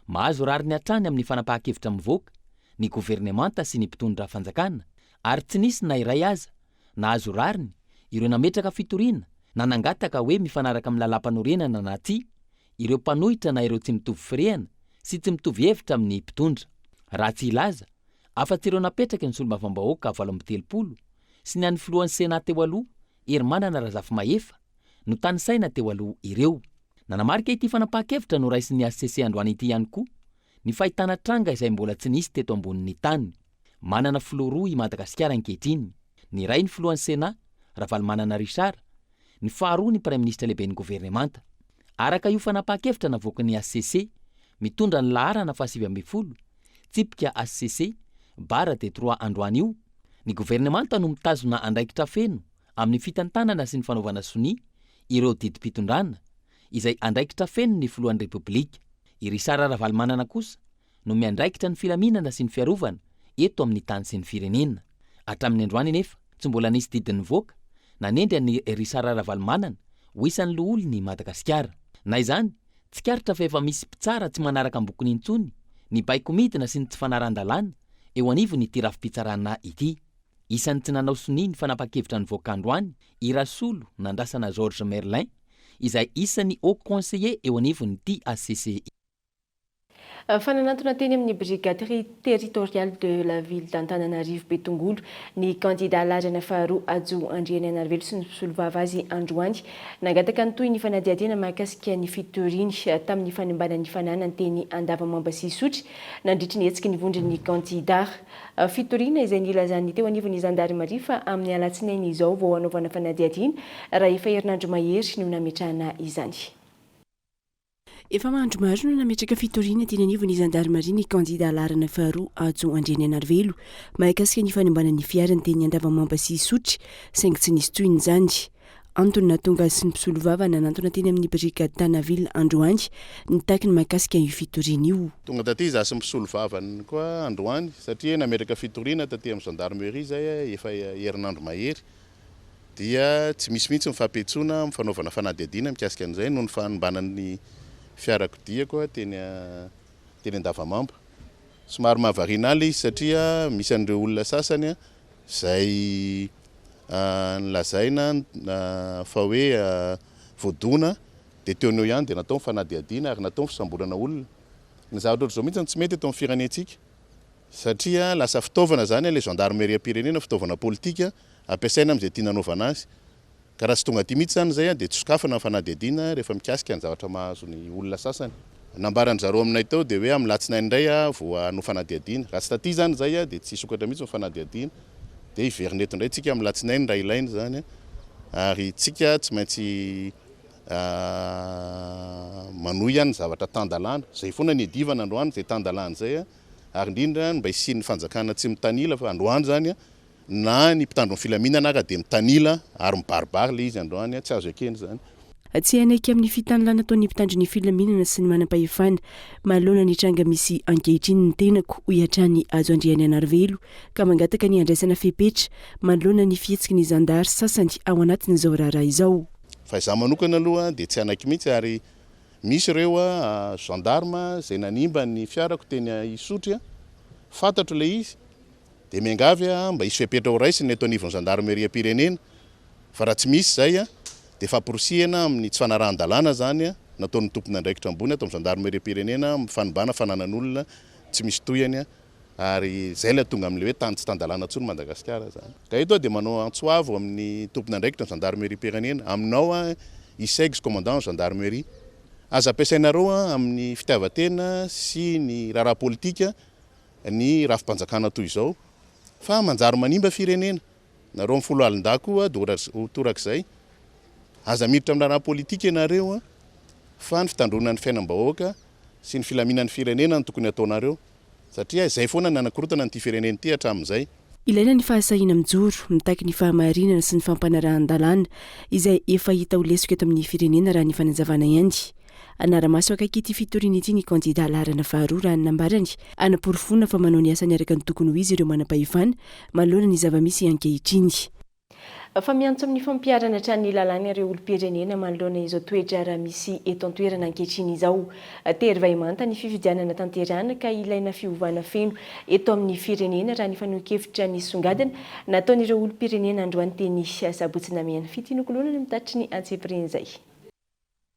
Speaker 17: mahazo rariny hatrany amin'ny fanapahan-kevitra mivoaka ny governemanta sy ny mpitondra fanjakana ary tsy nisy na iray aza nahazo rariny ireo nametraka fitoriana na nangataka hoe mifanaraka amin'ny lalàmpanorenana na tsia. ireo mpanohitra na ireo tsy mitovy firehana sy tsy mitovy hevitra amin'ny mpitondra. Raha tsy hilaza afa-tsy ireo napetraky ny solombavambahoaka 38 sy ny an'ny filohan'ny Sénat teo aloha Herimanana Razafimahefa notanisaina teo aloha ireo. Nanamarika ity fanapahan-kevitra noraisin'ny hcc androany ity ihany koa ny fahitana tranga izay mbola tsy nisy teto ambonin'ny tany. Manana filoha roa i Madagasikara ankehitriny, ny iray ny filohan'ny Sénat, Ravalomanana Richard, ny faharoa ny praiminisitra lehiben'ny governemanta. Araka io fanapahan-kevitra navoakan'ny hcc, mitondra ny laharana faha-19, tsipika hcc, barre de trois androany io, ny governemanta no mitazona andraikitra feno amin'ny fitantanana sy ny fanaovana sonia ireo didim-pitondrana, izay andraikitra feno ny filohan'ny Repoblika. I Richard Ravalomanana kosa no miandraikitra ny filaminana sy ny fiarovana eto amin'ny tany sy ny firenena. Hatramin'ny androany anefa, tsy mbola nisy didy nivoaka nanendry an'i Richard Ravalomanana ho isan'ny loholon'i Madagasikara. Na izany, tsikaritra fa efa misy mpitsara tsy manaraka ambokony intsony ny baiko midina sy ny tsy fanarahan-dalàna eo anivon'ity rafi-pitsarana ity. Isan'ny tsy nanao sonia ny fanapahan-kevitra nivoaka androany i Rasolo Nandrasana Georges Merlin, izay isan'ny Haut Conseiller eo anivon'ity HCC.
Speaker 5: Fa nanantona teny amin'ny Brigade Territoriale de la Ville d'Antananarivo Betongolo ny kandida laharana faharoa Hajo Andrianainarivelo sy ny mpisolovava azy androany. Nangataka ny tohin'ny fanadihadiana mahakasika ny fitoriany tamin'ny fanimbana ny fananany teny Andavamamba sy Isotry nandritry ny hetsiky ny vondron'ny kandida. Fitoriana izay nilazan'ny teo anivon'ny zandarimaria fa amin'ny alatsinainy izao vao hanaovana fanadihadiana raha efa herinandro mahery no nametrahana izany.
Speaker 4: Efa andro maro no nametraka fitoriana teny anivon'ny zandarimaria ny kandida laharana faharoa Hajo Andrianainarivelo mahakasika ny fanimbana ny fiarany teny Andavamamba sy Isotry saingy tsy nisy tohiny izany. Antony nahatonga azy sy ny mpisolovava nanantona teny amin'ny brigade Tana-Ville androany nitaky ny mahakasika io fitoriana io.
Speaker 11: Tonga taty izaho sy ny mpisolovavany koa androany satria nametraka fitoriana taty amin'ny gendarmerie izay efa herinandro mahery. dia tsy misy mihitsy ny fampiantsoana amin'ny fanaovana fanadihadiana mikasika an'izay noho ny fanombanan'ny fiarakodiako teny teny Andavamamba. Somary mahavariana ahy ilay izy satria misy an'ireo olona sasany izay nolazaina fa hoe voadona dia teo no eo ihany dia natao ny fanadihadiana ary natao ny fisamborana olona. Ny zavatra ohatr'izao mihitsy no tsy mety eto amin'ny firenentsika. Satria lasa fitaovana izany ilay gendarmeriam-pirenena, fitaovana politika ampiasaina amin'izay tiana hanaovana azy. Ka raha tsy tonga aty mihitsy izany izay dia tsy sokafana ny fanadihadiana rehefa mikasika ny zavatra mahazo ny olona sasany. Nambaran-dry zareo aminay teo dia hoe amin'ny latsinainy indray vao hanao fanadihadiana. Raha tsy taty izany izay dia tsy hisokatra mihitsy ny fanadihadiana. Dia hiverina eto indray tsika amin'ny latsinainy raha ilaina izany. Ary tsika tsy maintsy manohy ny zavatra tan-dalàna. Izay foana ny iadivana androany, izay tan-dalàna izay. Ary indrindra ny mba hisian'ny fanjakana tsy mitanila fa androany izany na ny mpitandro ny filaminana ara dia mitanila ary mibaribary ilay izy androany, tsy azo ekena izany.
Speaker 4: Tsy hanaiky amin'ny fitanilana ataon'ny mpitandro ny filaminana sy ny manam-pahefana manoloana ny tranga misy ankehitriny ny tenako, hoy hatrany Hajo Andrianainarivelo, ka mangataka ny handraisana fepetra manoloana ny fihetsiky ny zandary sasany ao anatin'izao raharaha izao.
Speaker 11: Fa izaho manokana aloha dia tsy hanaiky mihitsy ary Misy ireo gendarme izay nanimba ny fiarako teny Isotry, fantatro ilay izy, dia miangavy aho mba hisy fepetra ho raisina eto anivon'ny zandarimeriam-pirenena, fa raha tsy misy izay dia famporisihana amin'ny tsy fanarahan-dalàna izany nataon'ny tompon'andraikitra ambony ato amin'ny zandarimeriam-pirenena amin'ny fanimbana fananan'olona tsy misy tohiny. Ary izay ilay tonga amin'ilay hoe tany tsy tan-dalàna intsony Madagasikara izany. Ka eto aho dia manao antso avo amin'ny tompon'andraikitra ny zandarimeriam-pirenena, aminao aho Isegz commandant gendarmerie. Aza ampiasainareo amin'ny fitiavan-tena sy ny raharaha politika ny rafi-panjakana toy izao fa manjary manimba firenena. Nareo amin'ny foloalindahy koa dia ho torak'izay. Aza miditra amin'ny raharaha politika ianareo fa ny fitandroana ny fiainam-bahoaka sy ny filaminan'ny firenena no tokony hataonareo. Satria izay foana ny nanakorontana an'ity firenena ity hatramin'izay.
Speaker 4: Ilaina ny fahasahiana mijoro, mitaky ny fahamarinana sy ny fampanarahan-dalàna, izay efa hita ho lesoka eto amin'ny firenena raha ny fanazavana ihany. Hanara-maso akaiky ity fitoriana ity ny kandida laharana faharoa raha ny nambarany, hanaporofoana fa manao ny asany araka ny tokony ho izy ireo manam-pahefana manoloana ny zava-misy ankehitriny.
Speaker 5: Fa miantso amin'ny fampiharana hatrany ny lalàna ireo olom-pirenena manoloana izao toe-draharaha misy eto an-toerana ankehitriny izao. Tery vahimanta ny fifidianana tanterahana ka ilaina fiovana feno eto amin'ny firenena raha ny fanehoan-kevitra nisongadina nataon'ireo olom-pirenena androany teny Sabotsy Namehana. Fitia Nokoloana no mitatitra ny antsipirian'izay.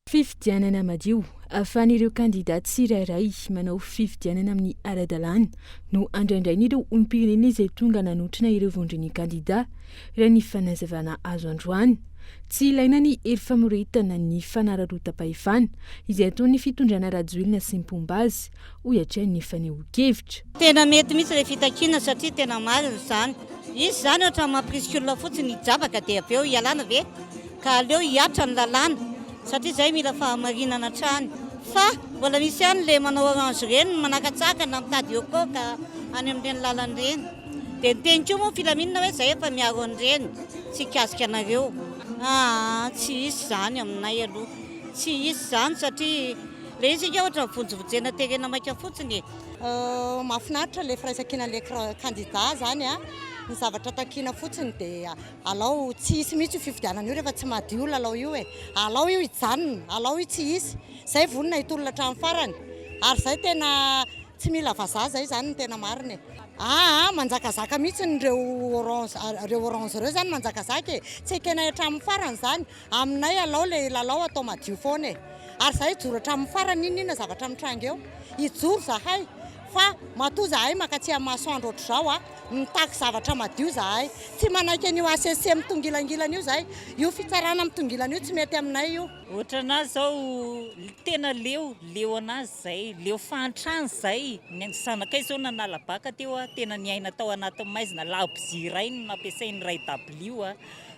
Speaker 4: Fifidianana madio, ahafahan'ireo kandidà tsirairay manao fifidianana amin'ny ara-dalàna no andraindrain'ireo olom-pirenena izay tonga nanotrona ireo vondron'ny kandidà, raha ny fanazavana azo androany. Tsy ilaina ny hery famoretana ny fanararaotam-pahefana izay ataon'ny fitondrana Rajoelina sy ny mpomba azy, hoy hatrany ny fanehoan-kevitra.
Speaker 18: Tena mety mihitsy ilay fitakiana satria tena marina izany. Izy izany ohatran'ny mampirisika olona fotsiny hijabaka dia avy eo hialana ve? Ka aleo hihatra ny lalàna satria izay mila fahamarinana hatrany. Fa mbola misy ihany ilay manao orange ireny manakatsakana mitady hiokoka any amin'ireny lalana ireny. Dia niteny koa moa filaminana hoe izay efa miaro an'ireny tsy hikasika anareo. Aa tsy hisy izany aminay aloha. Tsy hisy izany satria ilay izy ange ohatran'ny vonjivonjena terena maika fotsiny e.
Speaker 19: Mahafinaritra ilay firaisankinan'ilay kandida izany a. Ny zavatra takiana fotsiny dia Alao tsy hisy mihitsy io fifidianana io rehefa tsy madio io lalao io e! Alao io hijanona, alao io tsy hisy. Zay vonona hitolona hatramin'ny farany. Ary zay tena tsy mila vazaha zay zany ny tena marina e! Aa manjakazaka mihitsy ireo orange ireo orange ireo zany manjakazaka e! Tsy ekenay hatramin'ny farany zany. Aminay alao le lalao atao madio foana e! Ary zahay hijoro hatramin'ny farany n'inon'inona zavatra mitranga eo. Hijoro zahay fa matoa zahay mankatsy amin'ny masoandro ohatr'izao a! Mitaky zavatra madio zahay. Tsy manaiky an'io HCC mitongilangilana io zahay. Io fitsarana mitongilana io tsy mety aminay io.
Speaker 20: Ohatran'ahy zao tena leo, leo anazy zay, leo fahantrana zay, ny zanakay zao nanala baka teo a, tena niaina tao anatin'ny maizina, labozia iray no nampiasain'ny ray dabilio a,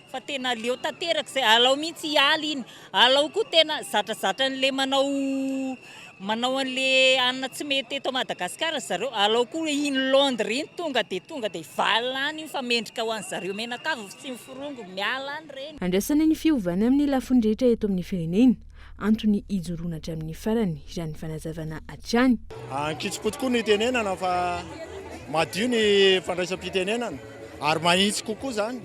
Speaker 20: fa tena leo tanteraka zay, alao mihitsy hiala iny, alao koa tena zatrazatra an'le manao Manao an'le anona tsy mety eto Madagascar ry zareo, alao koa iny Londres iny tonga dia tonga dia hivalona any iny fa mendrika ho an'zareo mianakavy sy miforongo miala any reny.
Speaker 4: Andrasana ny fiovana amin'ny lafiny rehetra eto amin'ny firenena, antony hijoroana hatramin'ny farany, raha ny fanazavana hatrany.
Speaker 21: Ankitsim-po tokoa ny itenenana fa madio ny fandraisam-pitenenana ary mahitsy kokoa izany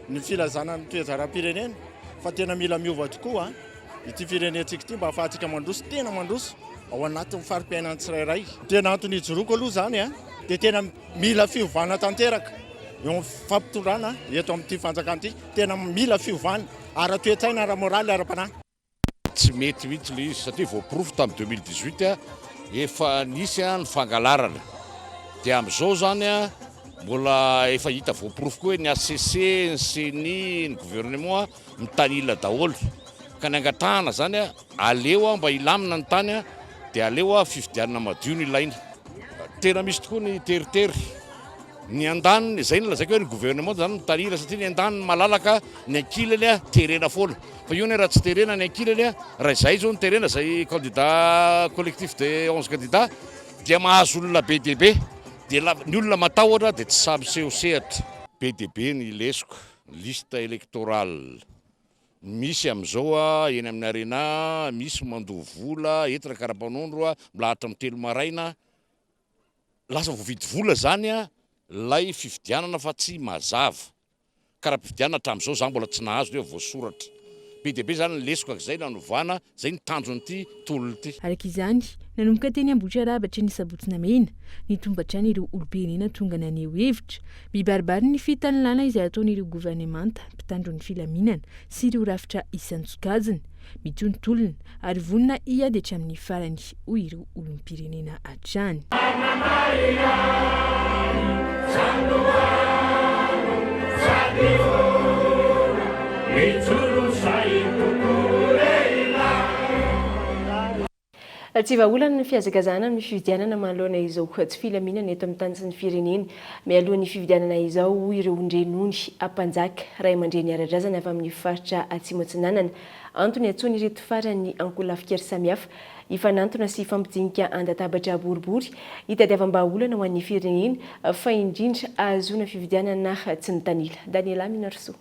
Speaker 21: ny filazana ny toe-draharaham-pirenena fa tena mila miova tokoa. ity firenentsika ity mba ahafahantsika mandroso, tena mandroso ao anatin'ny fari-piainan'ny tsirairay. Tena antony ijoroako aloha izany dia tena mila fiovana tanteraka eo amin'ny fampitondrana eto amin'ity fanjakana ity, tena mila fiovana ara-toe-tsaina, ara-moraly, ara-panahy.
Speaker 22: Tsy mety mihitsy ilay izy satria voaporofo tamin'ny 2018 efa nisy ny fangalarana dia amin'izao izany mbola efa hita voaporofo koa hoe ny HCC, ny Ceni, ny gouvernement mitanila daholo ka ny angatahana zany a aleo a mba hilamina ny tany a dia aleo a fifidianana madio no ilaina. Tena misy tokoa ny teritery, ny andaniny, izay no lazaiko hoe ny gouvernement zany mitanila satria ny andaniny malalaka, ny ankilany a terena foana, fa io anie raha tsy terena ny ankilany a, raha izahay zao no terena, izay candidat collectif de 11 candidats dia mahazo olona be dia be, dia ny olona matahotra dia tsy sahy miseho sehatra. Be dia be ny lesoka. Liste électorale misy amin'izao eny amin'ny Arena, misy mandoa vola, entina karapanondro, milahatra amin'ny telo maraina, lasa voavidy vola izany ilay fifidianana fa tsy mazava. Kara-pifidianana hatramin'izao za mbola tsy nahazo nefa voasoratra. Be dia be izany ny lesoka izay nanovana, izay ny tanjon'ity tolona ity.
Speaker 4: Araka izany, nanomboka teny Ambohitrarahaba hatreny Sabotsy Namehana, nitombo hatrany ireo olom-pirenena tonga naneho hevitra. Mibaribary ny fitanilana izay ataon'ireo governemanta mpitandro ny filaminana sy ireo rafitra isan-tsokajiny. Mitohy ny tolona ary vonona hiady hatramin'ny farany, hoy ireo olom-pirenena hatrany.
Speaker 5: Tsy vahaolana ny fihazakazahana amin'ny fifidianana manoloana izao tsy filaminana eto amin'ny tany sy ny firenena. Mialoha ny fifidianana izao, hoy ireo ndrenony, mpanjaka, ray aman-dreny ara-drazana avy amin'ny faritra Atsimo Atsinanana. Antony iantsoan'ireto farany ny ankolafin-kery samihafa hifanantona sy hifampidinika an-databatra boribory hitadiavam-bahaolana ho an'ny firenena fa indrindra hahazoana fifidianana tsy mitanila. Daniela Minarisoa.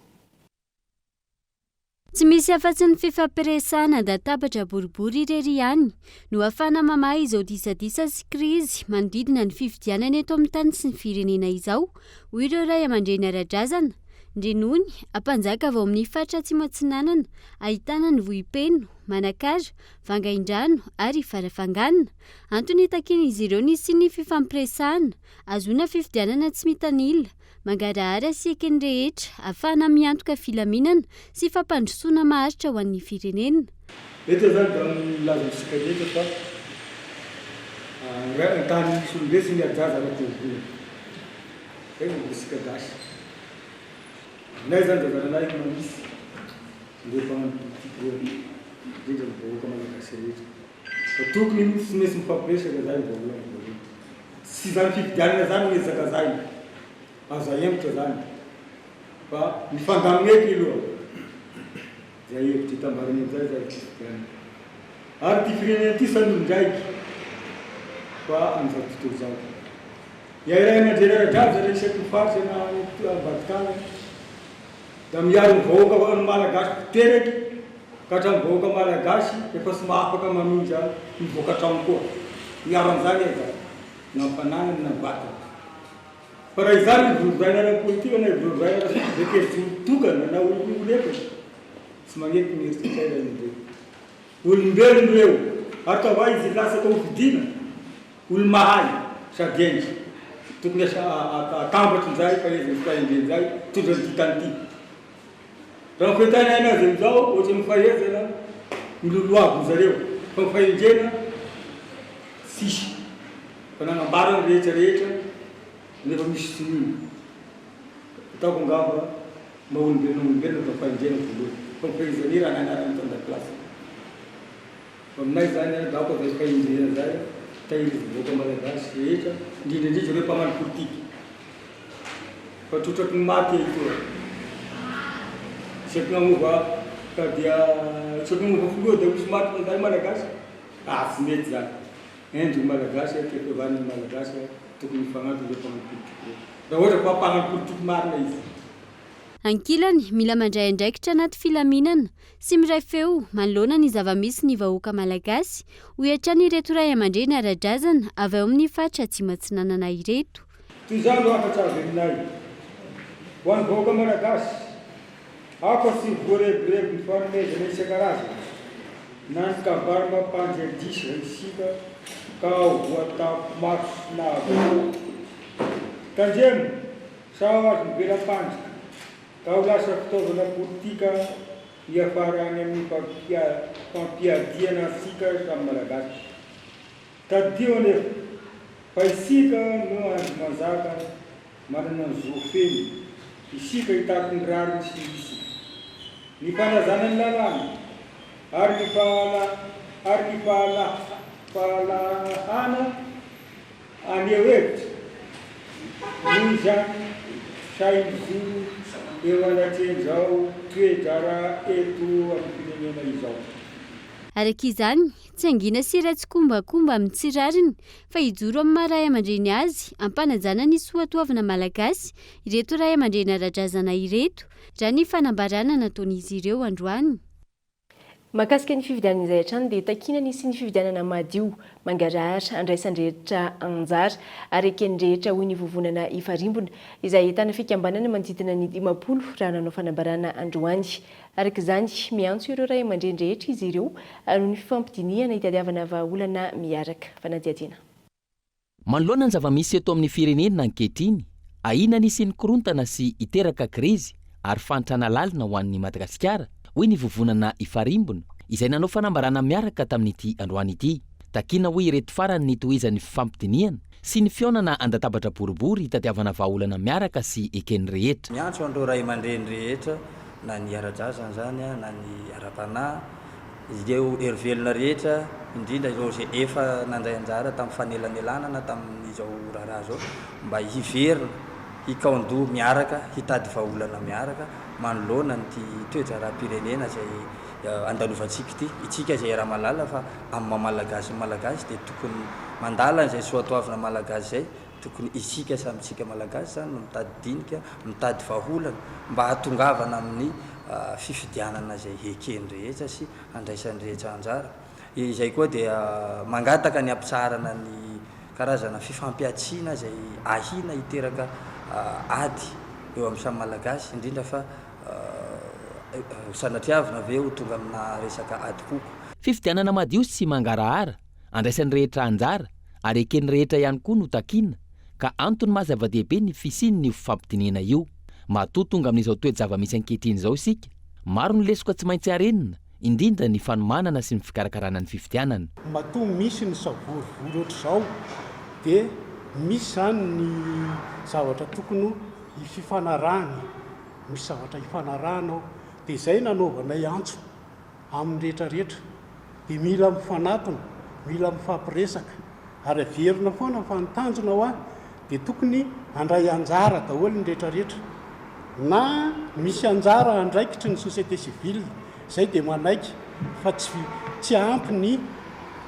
Speaker 23: Tsy misy afa-tsy ny fifampiresahana an-databatra boribory irery ihany no ahafahana mamaha izao disadisa sy krizy manodidina ny fifidianana eto amin'ny tany sy ny firenena izao, hoy ireo ray aman-dreny ara-drazana. Ndrenony, Ampanjaka avy ao amin'ny faritra Atsimo Atsinanana, ahitana ny Vohipeno, Manakara, Vangaindrano ary Farafangana. Antony itakian'izy ireo ny hisian'ny fifampiresahana, ahazoana fifidianana tsy mitanila, mangarahara sy eken'ny rehetra, ahafahana miantoka filaminana sy fampandrosoana maharitra ho an'ny firenena.
Speaker 2: Eto izany dia milaza amintsika rehetra fa ny tany misy olom-be tsy miady-jaza ara-piangonana. Zay no isika gasy. Aminay izany dia zananahy no manisy ireo mpanano politique ireo, indrindra ny vahoaka malagasy rehetra. Fa tokony tsy maintsy mifampiresaka zay vao olana voalohany. Tsy izany fifidianana izany no ezaka zay, aza ahemotra zany fa mifandamina eky aloha zay hevitra itambarana amizay zay fifidianana. Ary ity firenena ity samy olon-draiky fa amin'izao tontolo izao. Ilay ray aman-dreny ara-drariny zatra isaky ny faritra na any ambadika any da miaro ny vahoaka ny malagasy mpiteraky ka hatramin'ny vahoaka malagasy efa tsy mahafaka mamindra mivoaka trano koa miaro an'izany aho da na fananany na vatany fa raha izany ivorivoraina ara-politika na ivorivoraina ara-bekely tokana na olon-efatra tsy magneky ny eritreritra ray aman-dreny Olombelona ireo, atao aiza hilatsaka ho fidiana? Olo-mahay sady hendry. Tokony atambatry njay fahaizany sy fahendreny njay hitondra an'ity tany ity. Raha ny fahitana anazy amin'izao, ohatran'ny fahaizana milolohavin zareo, fa ny fahendrena tsisy. Fa nagnambara ny rehetra rehetra nefa misy tsy mino. Ataoko angamba maha olombelona olombelona dia fahendrena voalohany. Fa ny fahaizana raha nanarany tao an-dakilasy. Fa aminay izany an, daoko izay fahendrena izay tahiriz'ny vahoaka malagasy rehetra, indrindra indrindra ireo mpagnano politika. Fa trotraky ny maty e toa. Isaky nagnova ka dia isaky nagnova filoha dia misy maty fa izahay malagasy? Ah tsy mety izany. Hendry ny Malagasy a, tia fihavanana ny Malagasy a, tokony hifanampy ireo mpanao politique ireo. Raha ohatra ka mpanao politique marina izy.
Speaker 23: Ankilany, mila mandray andraikitra anaty filaminana sy miray feo manoloana ny zava-misy ny vahoaka malagasy, hoy hatrany ireto raiamandreny ara-drazana avy ao amin'ny faritra Atsimo Atsinanana ireto.
Speaker 2: Toy izany no hafatra avy aminay ho an'ny vahoaka malagasy. Aoka tsy ho voarebirebin'ny fanomezana isan-karazany na ny kabary mampandry adisra isika ka ho voatapo-maso sy nahavoa. Tandremo sao azon'ny vela-pandrika ka ho lasa fitaovana politika hiafara any amin'ny fampiadiana antsika samy Malagasy. Tadidio anefa fa isika no andry manjaka Manana ny zo feno isika hitaky ny rariny sy ny hitsiny, ny fanajana ny lalàna ary ny fahala ary ny fahala fahalahana haneho hevitra. Noho izany, sahy mijoro eo anatrehan'izao toe-draharaha eto amin'ny firenena izao.
Speaker 23: Araka izany, tsy hangina sy hiray tsikombakomba amin'ny tsy rariny fa hijoro amin'ny maha ray aman-dreny azy hampanajana ny soatoavina malagasy ireto ray aman-dreny ara-drazana ireto, raha ny fanambarana nataon'izy ireo androany.
Speaker 5: Mahakasika ny fifidianana izay hatrany dia takiana ny hisian'ny fifidianana madio, mangarahara, andraisan-drehetra anjara ary eken'ny rehetra hoy ny vovonana Ifarimbona izay ahitana fikambanana manodidina ny 50 raha nanao fanambarana androany. Araka izany, miantso ireo ray aman-dreny rehetra izy ireo noho ny fifampidinihana hitadiavana vahaolana miaraka. Fanadihadiana.
Speaker 17: Manoloana ny zava-misy eto amin'ny firenena ankehitriny, ahiana ny hisian'ny korontana sy hiteraka krizy ary fahantrana lalina ho an'i Madagasikara, hoy ny vovonana Ifarimbona, izay nanao fanambarana miaraka tamin'ity androany ity. Takiana hoy ireto farany ny hitohizan'ny fifampidinihana sy ny fihaonana an-databatra boribory hitadiavana vahaolana miaraka sy eken'ny rehetra.
Speaker 7: Miantso an'ireo ray aman-dreny rehetra na ny ara-drazana izany na ny ara-panahy, ireo hery velona rehetra, indrindra ireo izay efa nandray anjara tamin'ny fanelanelanana tamin'izao raharaha izao, mba hiverina hikaon-doha miaraka, hitady vahaolana miaraka manoloana an'ity toe-draharaham-pirenena izay andalovantsika ity. Isika izay iaraha-mahalala fa amin'ny maha Malagasy ny Malagasy dia tokony mandala an'izay soatoavina Malagasy izay, tokony isika samy isika Malagasy izany no mitady dinika, mitady vahaolana mba hahatongavana amin'ny fifidianana izay eken'ny rehetra sy handraisan'ny rehetra anjara. Izay koa dia mangataka ny hampitsaharana ny karazana fifampihantsiana izay ahiana hiteraka ady. eo amin'ny samy Malagasy, indrindra fa ho sanatriavina ve ho tonga amina resaka adim-poko.
Speaker 17: Fifidianana madio sy mangarahara, andraisan'ny rehetra anjara ary eken'ny rehetra ihany koa no takiana ka antony maha zava-dehibe ny fisian'io fifampidinihana io. Matoa tonga amin'izao toe-java-misy ankehitriny izao isika, maro ny lesoka tsy maintsy harenina, indrindra ny fanomanana sy ny fikarakarana ny fifidianana.
Speaker 6: Matoa misy ny savorovoro ohatr'izao dia misy izany ny zavatra tokony hififanarahana e, misy zavatra hifanarahana ao, dia izay nanaovanay antso amin'ny rehetra rehetra dia mila mifanatona, mila mifampiresaka ary averina foana fa ny tanjona hoa dia tokony handray anjara daholo ny rehetra rehetra na misy anjara andraikitry ny société civile izay dia manaiky fa tsy tsy ampy ny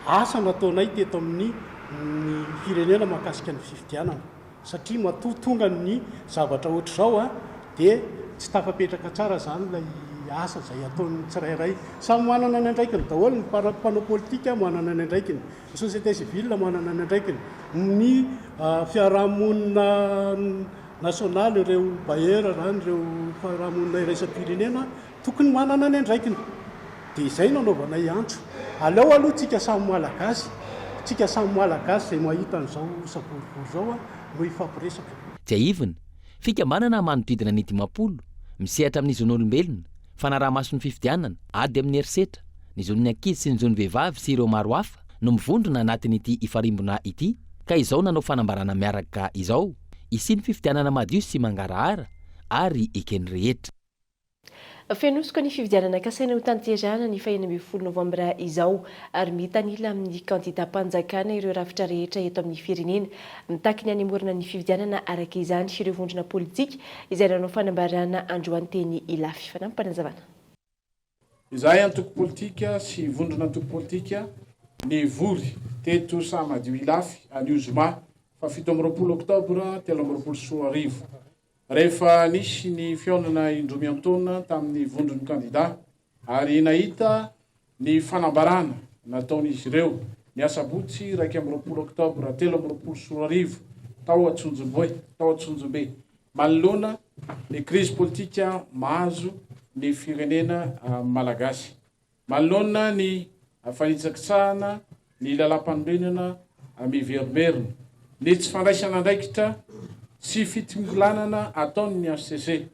Speaker 6: asa nataonay teto amin'ny ny firenena mahakasika ny fifidianana. Satria matoa tonga ny zavatra ohatr'izao a, dia tsy tafapetraka tsara izany ilay asa izay ataon'ny tsirairay. Samy manana ny andraikiny daholo, ny mpanao politika manana ny andraikiny, ny société civile manana ny andraikiny, ny fiarahamonina nasionaly, ireo bailleurs izany, ireo fiarahamonina iraisam-pirenena Tokony manana ny andraikiny. Dia izay no anaovanay antso. Aleo aloha tsika samy Malagasy, tsika samy Malagasy izay mahita an'izao savorovoro izao no hifampiresaka.
Speaker 17: Tsiahivina, fikambanana manodidina ny 50, misehatra amin'ny zon'olombelona, fanaraha-maso ny fifidianana, ady amin'ny herisetra, ny zon'ny ankizy sy ny zon'ny vehivavy sy ireo maro hafa no mivondrona anatin'ity ifarimbona ity ka izao nanao fanambarana miaraka izao, hisian'ny fifidianana madio sy mangarahara ary eken'ny rehetra.
Speaker 5: Feno hosoka ny fifidianana kasaina hotanterahana ny faha 16 novambra izao ary mitanila amin'ny kandidam-panjakana ireo rafitra rehetra eto amin'ny firenena. Mitaky ny hanemorana ny fifidianana araka izany ireo vondrona politika izay nanao fanambarana androany teny Ilafy. Fanampim-panazavana.
Speaker 9: Izahay antoko politika sy vondron'antoko politika nivory teto Sahamadio Ilafy anio zoma faha 27 oktobra 2023. Rehefa nisy ny fihaonana indroa miantaona tamin'ny vondron'ny kandidà ary nahita ny fanambarana nataon'izy ireo ny asabotsy 21 oktobra 2023 tao Antsonjombe, tao Antsonjombe manoloana ny krizy politika mahazo ny firenena malagasy. Manoloana ny fanitsakitsahana ny lalàmpanorenana miverimberina, ny tsy fandraisana andraikitra sy fitongilanana ataon'ny hcc,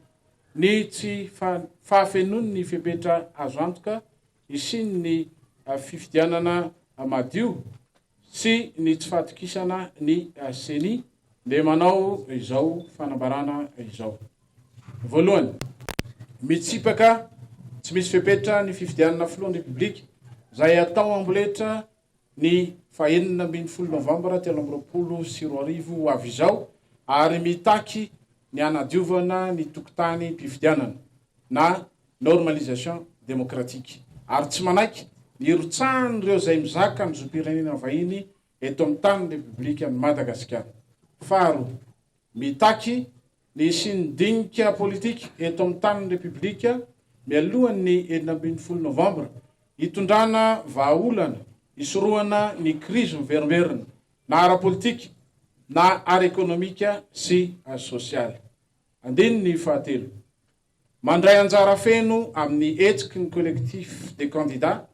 Speaker 9: ny tsy fahafenoan'ny fepetra azo antoka hisian'ny fifidianana madio sy ny tsy fahatokisana ny Ceni dia manao izao fanambarana izao. Voalohany, mitsipaka tsy misy fepetra ny fifidianana filohan'ny Repoblika izay hatao amboletra ny fahenina ambin'ny folo novambra 2023 ho avy izao ary mitaky ny hanadiovana ny tokotanim-pifidianana na normalisation démocratique, ary tsy manaiky ny hirotsahan'ireo izay mizaka ny zom-pirenena vahiny eto amin'ny tanin'ny Repoblikan'i Madagasikara. Faharoa, mitaky ny hisian'ny dinika politika eto amin'ny tanin'ny Repoblika mialohan'ny 16 novambra hitondrana vahaolana hisorohana ny krizy miverimberina na ara-politika na ara-ekonomika sy sosialy. Andininy fahatelo. Mandray anjara feno amin'ny hetsiky ny Collectif des candidats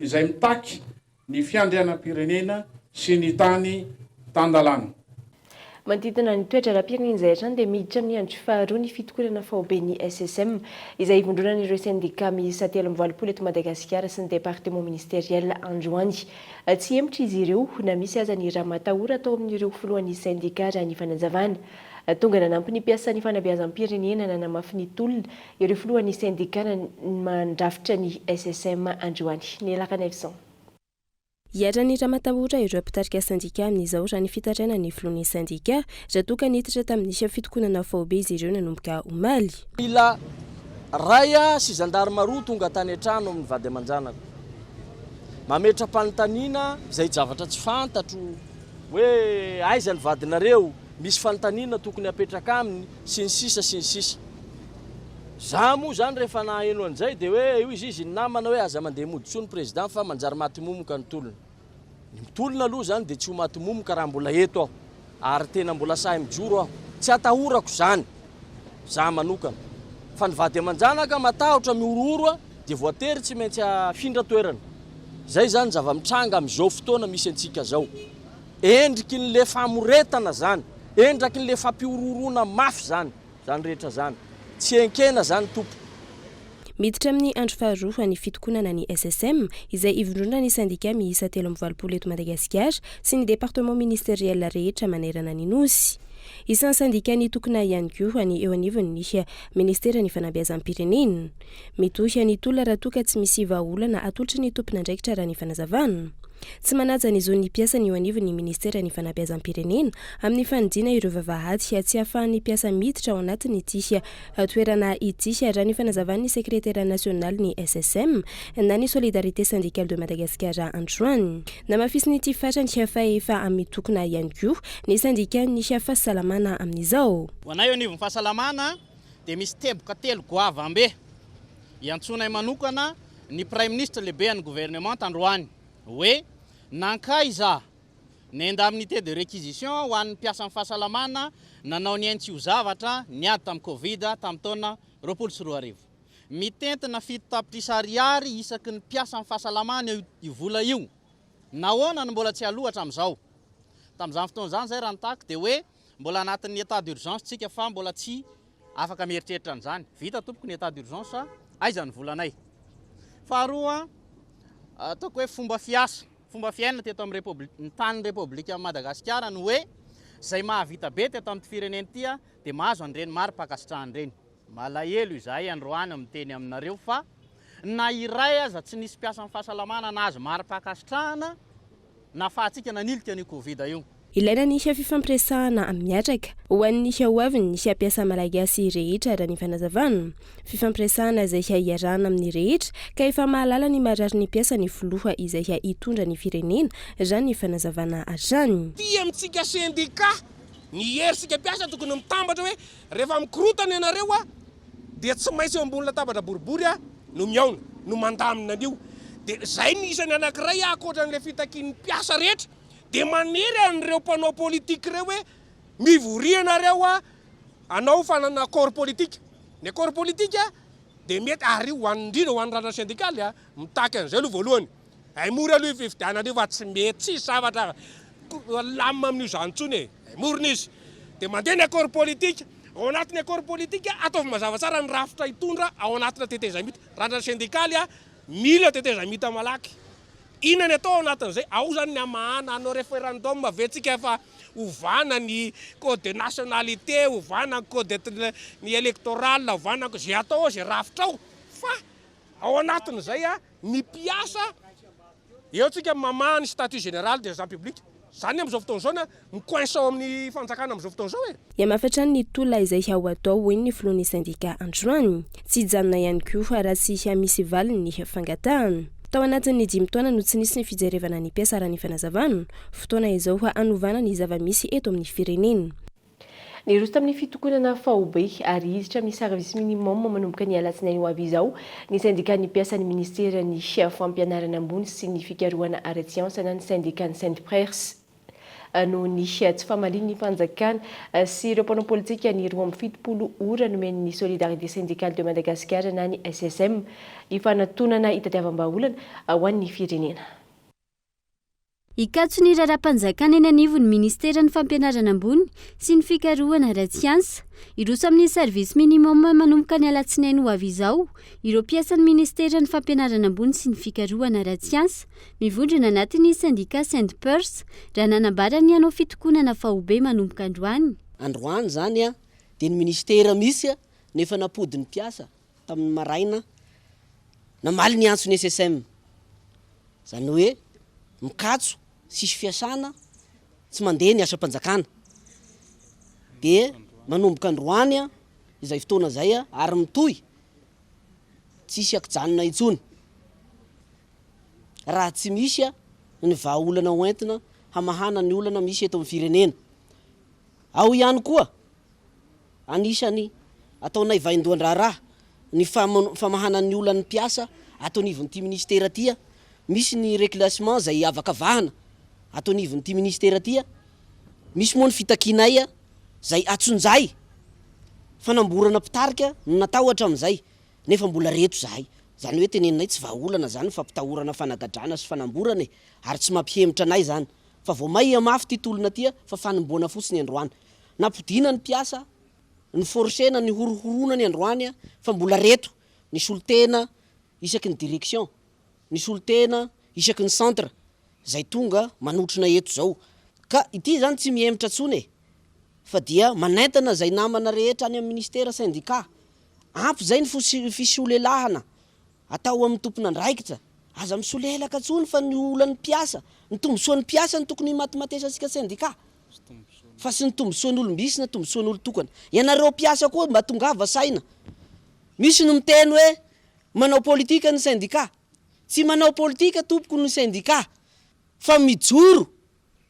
Speaker 9: izay mitaky ny fiandrianam-pirenena sy ny tany tan-dalàna.
Speaker 5: Manodidina ny toe-draharaham-pirenena izay hatrany dia miditra amin'ny andro faharoa ny fitokonana faoben'ny SSM izay ivondronan'ireo sendika miisa 83 eto Madagasikara sy ny département ministériel androany. Tsy hihemotra izy ireo na misy aza ny ramatahora atao amin'ireo filohan'ny sendika raha ny fanazavana. Tonga nanampy ny mpiasan'ny fanabeazam-pirenena nanamafy ny tolona ireo filohan'ny sendika mandrafitra ny SSM androany. Nela Ranaivoson.
Speaker 4: Iharan'ny ramatahora ireo mpitarika sendika amin'izao raha ny fitarainan'ny filohan'ny sendika raha toa ka niditra tamin'ny fitokonana faobe izy ireo nanomboka omaly.
Speaker 10: Mila ray sy zandarma roa tonga tany an-trano amin'ny vady aman-janako. Mametra-panontaniana izay zavatra tsy fantatro hoe aiza ny vadinareo? Misy fanontaniana tokony hapetraka aminy sy ny sisa sy ny sisa. Za moa zany rehefa naheno an'izay dia hoe hoy izy ny namana hoe aza mandeha mody intsony président fa manjary maty momoka ny tolona. Ny mitolona aloha zany dia tsy ho maty momoka raha mbola eto aho ary tena mbola sahy mijoro aho. Tsy atahorako zany. Za manokana. Fa ny vady aman-janaka matahotra mihorohoro dia voatery tsy maintsy afindra toerana. Zay zany zava-mitranga amin'izao fotoana misy antsika zao. Endriky ny le famoretana zany, endraky ny le fampihorohoroana mafy zany, zany rehetra zany. Tsy enkena zany tompoko.
Speaker 4: Miditra amin'ny andro faharoa ny fitokonana ny SSM, izay ivondronan'ny sendika miisa 83 eto Madagasikara sy ny département ministériel rehetra manerana ny Nosy. Isan'ny sendika nitokona ihany koa ny eo anivon'ny ministeran'ny fanabeazam-pirenena. Mitohy ny tolona raha toa ka tsy misy vahaolana atolotry ny tompon'andraikitra raha ny fanazavana. Tsy manaja ny zon'ny mpiasa ny eo anivon'ny minisiteran'ny fanabeazam-pirenena amin'ny fanidiana ireo vavahady tsy ahafahan'ny mpiasa miditra ao anatin'ity toerana ity, raha ny fanazavan'ny sekretera nasionalin'ny SSM na ny Solidarité Syndicale de Madagascar androany. Namafisin'ity farany fa efa mitokona ihany koa ny sendikan'ny fahasalamana amin'izao.
Speaker 8: Ho anay eo anivon'ny fahasalamana dia misy teboka telo goavambe iantsoanay manokana ny Praiminisitra lehibean'ny governemanta androany hoe nankaiza ny indemnité de réquisition ho an'ny mpiasan'ny fahasalamana nanao ny ainy tsy ho zavatra niady tamin'ny Covid tamin'ny taona 2020. Mitentina 7 tapitrisa ariary isaky ny mpiasan'ny fahasalamana io vola io. Nahoana no mbola tsy aloa hatramin'izao? Tamin'izany fotoana izany izay raha nitaky dia hoe mbola anatin'ny état d'urgence tsika fa mbola tsy afaka mieritreritra an'izany. Vita tompoko ny état d'urgence, aiza ny volanay? Faharoa, ataoko hoe fomba fiasa, fomba fiainana teto amin'ny Repobli-, ny tanin'ny Repoblikan'i Madagasikara ny hoe izay mahavita be teto amin'ity firenena ity dia mahazo an'ireny mari-pankasitrahana ireny. Malahelo izahay androany miteny aminareo fa na iray aza tsy nisy mpiasan'ny fahasalamana nahazo mari-pankasitrahana nahafahantsika nanilika an'io Covid io.
Speaker 4: Ilaina ny fifampiresahana miaraka ho an'ny hoavin'ny mpiasa malagasy rehetra raha ny fanazavana. Fifampiresahana izay iarahana amin'ny rehetra ka efa mahalala ny marary ny mpiasa ny filoha izay hitondra ny firenena raha ny fanazavana hatrany.
Speaker 13: Tia amintsika sendika ny hery-sika mpiasa tokony mitambatra hoe rehefa mikorotana ianareo a dia tsy maintsy eo ambony latabatra boribory a no mihaona no mandamina an'io dia zay ny isany anankiray ankoatran'ilay fitakian'ny mpiasa rehetra dia manery an'ireo mpanao politique ireo hoe mivoria ianareo a hanao fanana accord politique ny accord politique dia mety ary ho an'ny indrindra ho an'ny randra sendikaly a mitaky an'izay aloha voalohany Haimory aloha io fifidianana io fa tsy mety, tsisy zavatra lamina amin'io zany intsony e! Haimorina izy. Dia mandeha ny accord politique, ao anatin'ny accord politique ataovy mazava tsara ny rafitra hitondra ao anatina tetezamita. Randrana sendikaly a, mila tetezamita malaky. Inona ny atao ao anatin'izay? Ao zany ny hamahana, hanao référendum ve tsika fa ovana ny code de nationalité, ovana ny code ny électoral, ovana ny, izay atao ao, izay rafitra ao fa ao anatin'izay a, Ny mpiasa, eo tsika mamaha ny statut général des agents publics, zany amin'izao fotoana izao na mi-coince ao amin'ny fanjakana amin'izao fotoana izao e.
Speaker 4: Hihamafy hatrany ny tolona izay ho atao, hoy ny filohan'ny sendika androany. Tsy hijanona ihany koa raha tsy misy valiny ny fangatahana. Tao anatin'ny dimy taona no tsy nisy ny fijerevana ny mpiasa raha ny fanazavana. Fotoana izao hanovana ny zava-misy eto amin'ny firenena.
Speaker 5: Niroso tamin'ny fitokonana faobe ary hiditra amin'ny service minimum manomboka ny alatsinainy ho avy izao ny sendikan'ny mpiasan'ny ministeran'ny fampianarana ambony sy ny fikarohana ara-tsiansa na ny sendikan'ny Syndprers noho ny tsy famalian'ny fanjakana sy ireo mpanao politika ny 72 ora nomen'ny Solidarité Syndicale de Madagascar na ny SSM hifanatonana hitadiavam-bahaolana ho an'ny firenena.
Speaker 23: Hikatso ny raharaham-panjakana eny anivon'ny minisiteran'ny Fampianarana ambony sy ny fikarohana ara-tsiansa. Hiroso amin'ny service minimum manomboka ny alatsinainy ho avy izao ireo mpiasan'ny minisiteran'ny Fampianarana ambony sy ny fikarohana ara-tsiansa mivondrona anatin'ny sendika Syndpers raha nanambara ny hanao fitokonana faobe manomboka androany.
Speaker 14: Androany izany dia ny minisitera mihitsy no efa nampody ny mpiasa tamin'ny maraina namaly ny antson'ny SSM. Izany hoe mikatso, tsisy fiasana, tsy mandeha ny asam-panjakana. Dia manomboka androany izay fotoana izay ary mitohy, tsisy ankijanona intsony raha tsy misy ny vahaolana hoentina hamahana ny olana misy eto amin'ny firenena. Ao ihany koa Anisany ataonay vaindohan-draharaha ny famahana ny olan'ny mpiasa ato anivon'ity minisitera ity. Misy ny reclassement izay avakavahana ato anivon'ity minisitera ity. Misy moa ny fitakianay izay atsonjay. Fanamborana mpitarika no natao hatramin'izay nefa mbola reto zahay. Zany hoe teneninay tsy vahaolana zany fampitahorana fanagadrana sy fanamborana e! Ary tsy mampihemotra anay zany fa vao may hihamafy ty tolona ty fa fanomboana fotsiny androany. Nampodiana ny mpiasa, ni-forcer-na, nihorohoroana ny androany fa mbola reto ny solontena isaky ny direction, ny solontena isaky ny centre zay tonga manotrona eto zao. Ka ity zany tsy mihemotra tsony e! Fa dia manentana zay namana rehetra any amin'ny ministera, syndicat, ampy zay ny fisolelahana atao amin'ny tompon'andraikitra, aza misolelaka tsony fa ny olan'ny mpiasa, ny tombotsoan'ny mpiasa no tokony himatimatesantsika syndicat fa tsy ny tombotsoan'olom-bisy na tombotsoan'olon-tokana. Ianareo mpiasa koa mba tongava saina, misy ny miteny hoe manao politika ny syndicat, tsy manao politika tompoko ny syndicat fa mijoro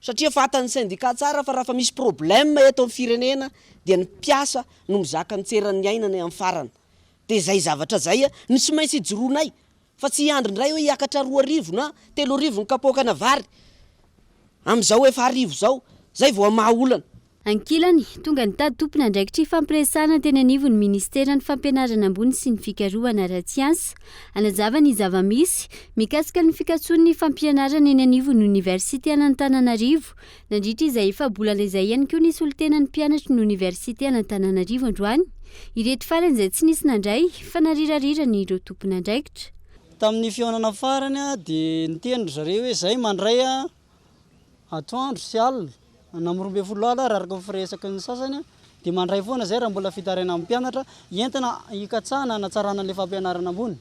Speaker 14: Satria fatan'ny syndicat tsara fa rafa misy problème eto amin'ny firenena dia ny mpiasa no mizaka ny tseran'ny ainany amin'ny farany. Dia izay zavatra izay no tsy maintsy ijoroanay fa tsy hiandry indray hoe hiakatra 2000 na 3000 ny kapoakana vary amin'izao efa arivo izao, izay vao hamaha olana.
Speaker 23: Ankilany, tonga nitady tompon'andraikitra ifampiresahana teny anivon'ny minisiteran'ny Fampianarana ambony sy ny fikarohana ara-tsiansa, hanazava ny zava-misy mikasika ny fikatsoan'ny fampianarana eny anivon'ny oniversitean'Antananarivo. Nandritra izay efa-bolana izay ihany koa ny solontenan'ny mpianatry ny oniversitean'Antananarivo androany. Ireto farany izay tsy nisy nandray fa narirariran'ireo tompon'andraikitra.
Speaker 1: Tamin'ny fihaonana farany dia niteny ry zareo hoe izay mandray Atoandro sy alina, na amin'ny 12 alina ary araka ny firesaky ny sasany dia mandray foana izay raha mbola fitarainan'ny mpianatra entina hikatsahana hanatsarana an'ilay fampianarana ambony.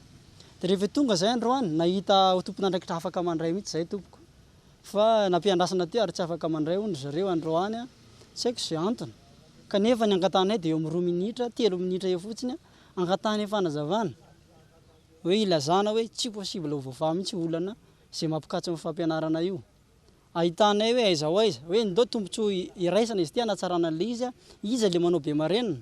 Speaker 1: Dia rehefa tonga izay androany, nahita ho tompon'andraikitra afaka mandray mihitsy izay tompoko. Fa nampiandrasana teo ary tsy afaka mandray hono ry zareo androany, tsy haiko izay antony. Kanefa ny angatahanay dia eo amin'ny roa minitra, telo minitra eo fotsiny, angatahanay fanazavana hoe ilazana hoe tsy possible ho voavaha mihitsy olana izay mampikatso ny fampianarana io. Ahitanay hoe aiza ho aiza, hoe ndao tombontsoa iraisana izy ity hanatsarana an'ilay izy, iza ilay manao be marenina,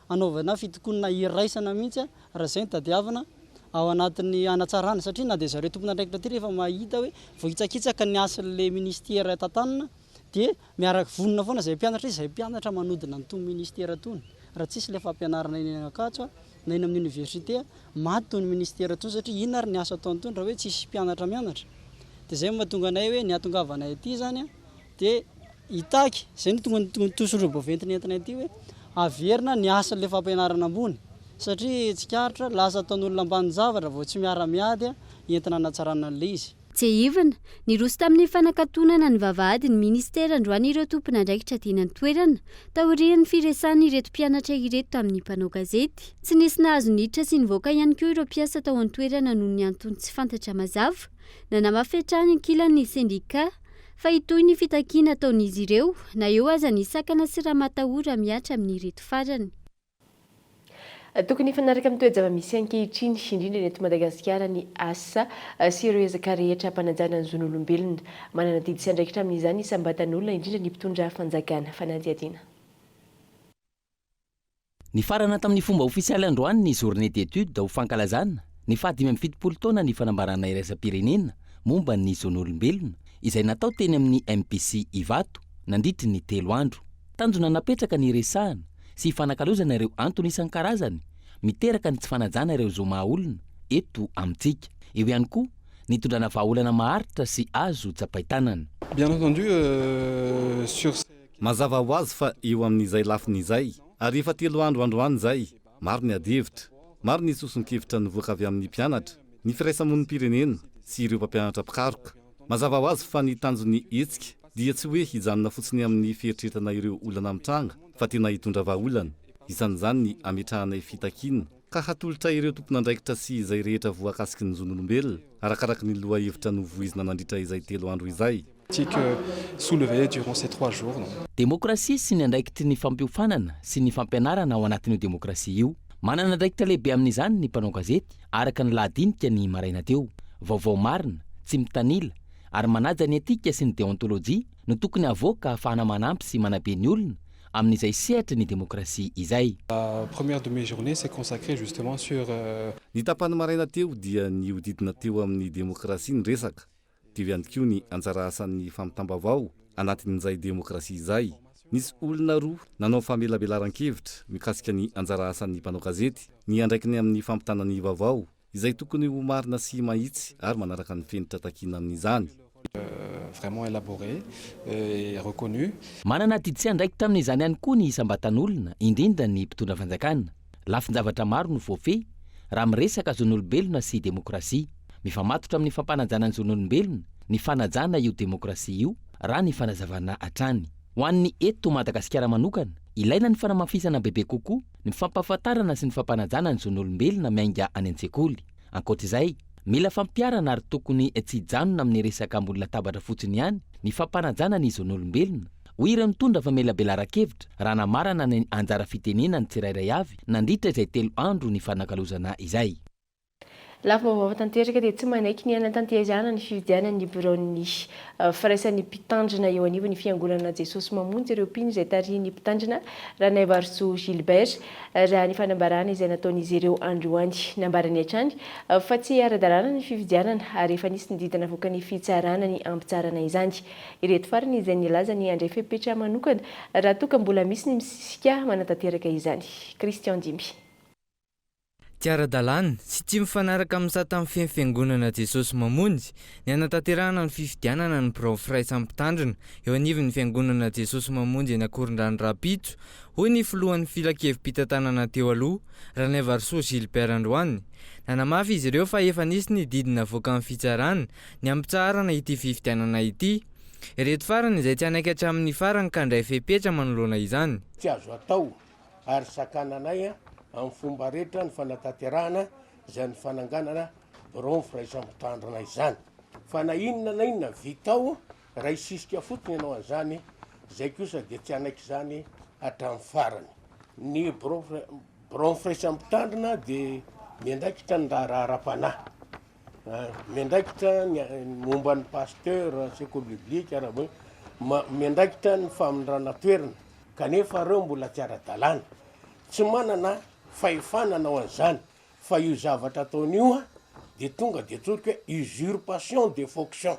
Speaker 1: hanaovana fitokonana iraisana mihitsy raha izay no tadiavina ao anatin'ny hanatsarana, satria na dia zareo tompon'andraikitra aty rehefa mahita hoe voahitsakitsaka ny hasin'ilay ministera tantanina dia miaraka vonona foana izay mpianatra, iza izay mpianatra manodina an'itony ministera itony raha tsisy ilay fampianarana eny Ankatso na eny amin'ny oniversite, maty tony ministera tony satria inona ary ny asa ataony tony raha hoe tsisy mpianatra mianatra? Dia zay no mahatonga anay hoe ny hahatongavanay aty zany an dia hitaky, zay no tonga ny sora-baventy nentinay aty hoe averina ny asan'ilay fampianarana ambony satria tsikaritra lasa ataon'olona ambanin-javatra vao tsy miara-miady entina hanatsarana an'ilay izy.
Speaker 23: Tsiahivina, niroso tamin'ny fanakatonana ny vavahady ny minisitera androany ireo tompon'andraikitra teny an-toerana, taorian'ny firesahan'ireto mpianatra ireto tamin'ny mpanao gazety. Tsy nisy nahazo niditra sy nivoaka ihany koa ireo mpiasa tao an-toerana noho ny antony tsy fantatra mazava. Nanamafy hatrany ankilany ny sendikà fa hitohy ny fitakiana ataon'izy ireo na eo aza ny sakana sy ramatahora mihatra amin'ireto farany.
Speaker 5: Tokony hifanaraka amin'ny toe-java-misy ankehitriny, indrindra ny eto Madagasikara, ny asa sy ireo ezaka rehetra hampanajana ny zon'olombelona. Manana adidy sy andraikitra amin'izany ny isam-batan'olona, indrindra ny mpitondra fanjakana. Fanadihadiana.
Speaker 17: Nifarana tamin'ny fomba ofisialy androany ny Journée d'études ho fankalazana ny faha 75 taona ny fanambarana iraisam-pirenena momba ny zon'olombelona izay natao teny amin'ny MPC Ivato nandritry ny telo andro. Tanjona napetraka ny hiresahana sy hifanakalozana ireo antony isan-karazany miteraka ny tsy fanajana ireo zo maha olona eto amintsika. Eo ihany koa ny hitondrana vahaolana maharitra sy azo tsapain-tanana.
Speaker 12: Bien entendu sur ces.
Speaker 15: Mazava ho azy fa eo amin'izay lafiny izay, ary efa telo andro androany izay, maro ny adihevitra, maro ny soson-kevitra nivoaka avy amin'ny mpianatra, ny firaisamonim-pirenena sy ireo mpampianatra mpikaroka. Mazava ho azy fa ny tanjon'ny hetsika dia tsy hoe hijanona fotsiny amin'ny fieritreretana ireo olana mitranga fa tena hitondra vahaolana, isan'izany ny hametrahanay fitakiana ka hatolotra ireo tompon'andraikitra sy izay rehetra voakasiky ny zon'olombelona, arakaraky ny lohahevitra novoizina nandritra izay telo andro izay.
Speaker 12: Tique soulevée durant ces trois jours.
Speaker 17: Demokrasia sy ny andraikitry ny fampiofanana sy ny fampianarana ao anatin'io demokrasia io. Manana andraikitra lehibe amin'izany ny mpanao gazety, araka ny lahadinika ny maraina teo. Vaovao marina, tsy mitanila, ary manaja ny etika sy ny deontolojia no tokony havoaka ahafahana manampy sy manabe ny olona amin'izay sehatry ny demokrasia izay.
Speaker 12: La première de mes journées s'est consacrée justement sur.
Speaker 15: Ny tapany maraina teo dia nihodidina teo amin'ny demokrasia ny resaka, teo ihany koa ny anjara asan'ny fampitam-baovao anatin'izay demokrasia izay. Nisy olona roa nanao famelabelaran-kevitra mikasika ny anjara asan'ny mpanao gazety, ny andraikiny amin'ny fampitana ny vaovao, izay tokony ho marina sy mahitsy ary manaraka ny fenitra takiana amin'izany.
Speaker 12: Vraiment élaboré et reconnu.
Speaker 17: Manana adidy sy andraikitra amin'izany ihany koa ny isam-batan'olona, indrindra ny mpitondra fanjakana. Lafin-javatra maro no voafehy raha miresaka zon'olombelona sy demokrasia. Mifamatotra amin'ny fampanajana ny zon'olombelona ny fanajana io demokrasia io, raha ny fanazavana hatrany. Ho an'ny eto Madagasikara manokana, ilaina ny fanamafisana bebe kokoa ny fampahafantarana sy ny fampanajana ny zon'olombelona miainga any an-tsekoly. Ankoatra izay, mila fampiharana ary tokony tsy hijanona amin'ny resaka ambony latabatra fotsiny ihany ny fampanajana ny zon'olombelona, hoy ireo nitondra famelabelaran-kevitra raha namarana ny anjara fitenenany tsirairay avy nandritra izay telo andro nifanakalozana izay.
Speaker 5: Lafim-baovao tanteraka dia tsy manaiky ny hanatanterahana ny fifidianana ny biraon'ny firaisan'ny mpitandrina eo anivon'ny Fiangonana Jesosy Mamonjy ireo mpino izay tarihin'ny mpitandrina Ranaivoarisoa Gilbert, raha ny fanambarana izay nataon'izy ireo androany. Nambarany hatrany fa tsy ara-dalàna ny fifidianana ary efa nisy ny didy navoakan'ny fitsarana ny hampitsaharana izany. Ireto farany izay nilaza ny handray fepetra manokana raha toa ka mbola misy ny misisika manatanteraka izany. Christian Dimy.
Speaker 3: Tsy ara-dalàna sy tsy mifanaraka amin'ny sata mifehy ny Fiangonana Jesosy Mamonjy ny hanatanterahana ny fifidianana ny birao firaisan'ny mpitandrina eo anivon'ny Fiangonana Jesosy Mamonjy eny Ankorondrano rahampitso, hoy ny filohan'ny filankevi-pitantanana teo aloha, Ranaivarosoa Gilbert androany. Nanamafy izy ireo fa efa nisy ny didy navoakan'ny fitsarana ny hampitsaharana ity fifidianana ity. Ireto farany izay tsy hanaiky hatramin'ny farany ka handray fepetra manoloana izany.
Speaker 11: Tsy azo atao ary sakananay amin'ny fomba rehetra ny fanatanterahana izany fananganana biraon'ny firaisam-pitandrina izany. Fa na inona na inona vita ao, raha hisisika fotsiny ianao an'izany, izay kosa dia tsy hanaiky izany hatramin'ny farany. Ny birao biraon'ny firaisam-pitandrina dia miandraikitra ny raharaha ara-panahy, miandraikitra ny momba ny pasteur, sekoly biblika, miandraikitra ny famindrana toerana. Kanefa reo mbola tsy ara-dalàna, tsy manana fahefana hanao an'izany, fa io zavatra ataony io an, dia tonga dia tsoriko hoe usurpation de fonction.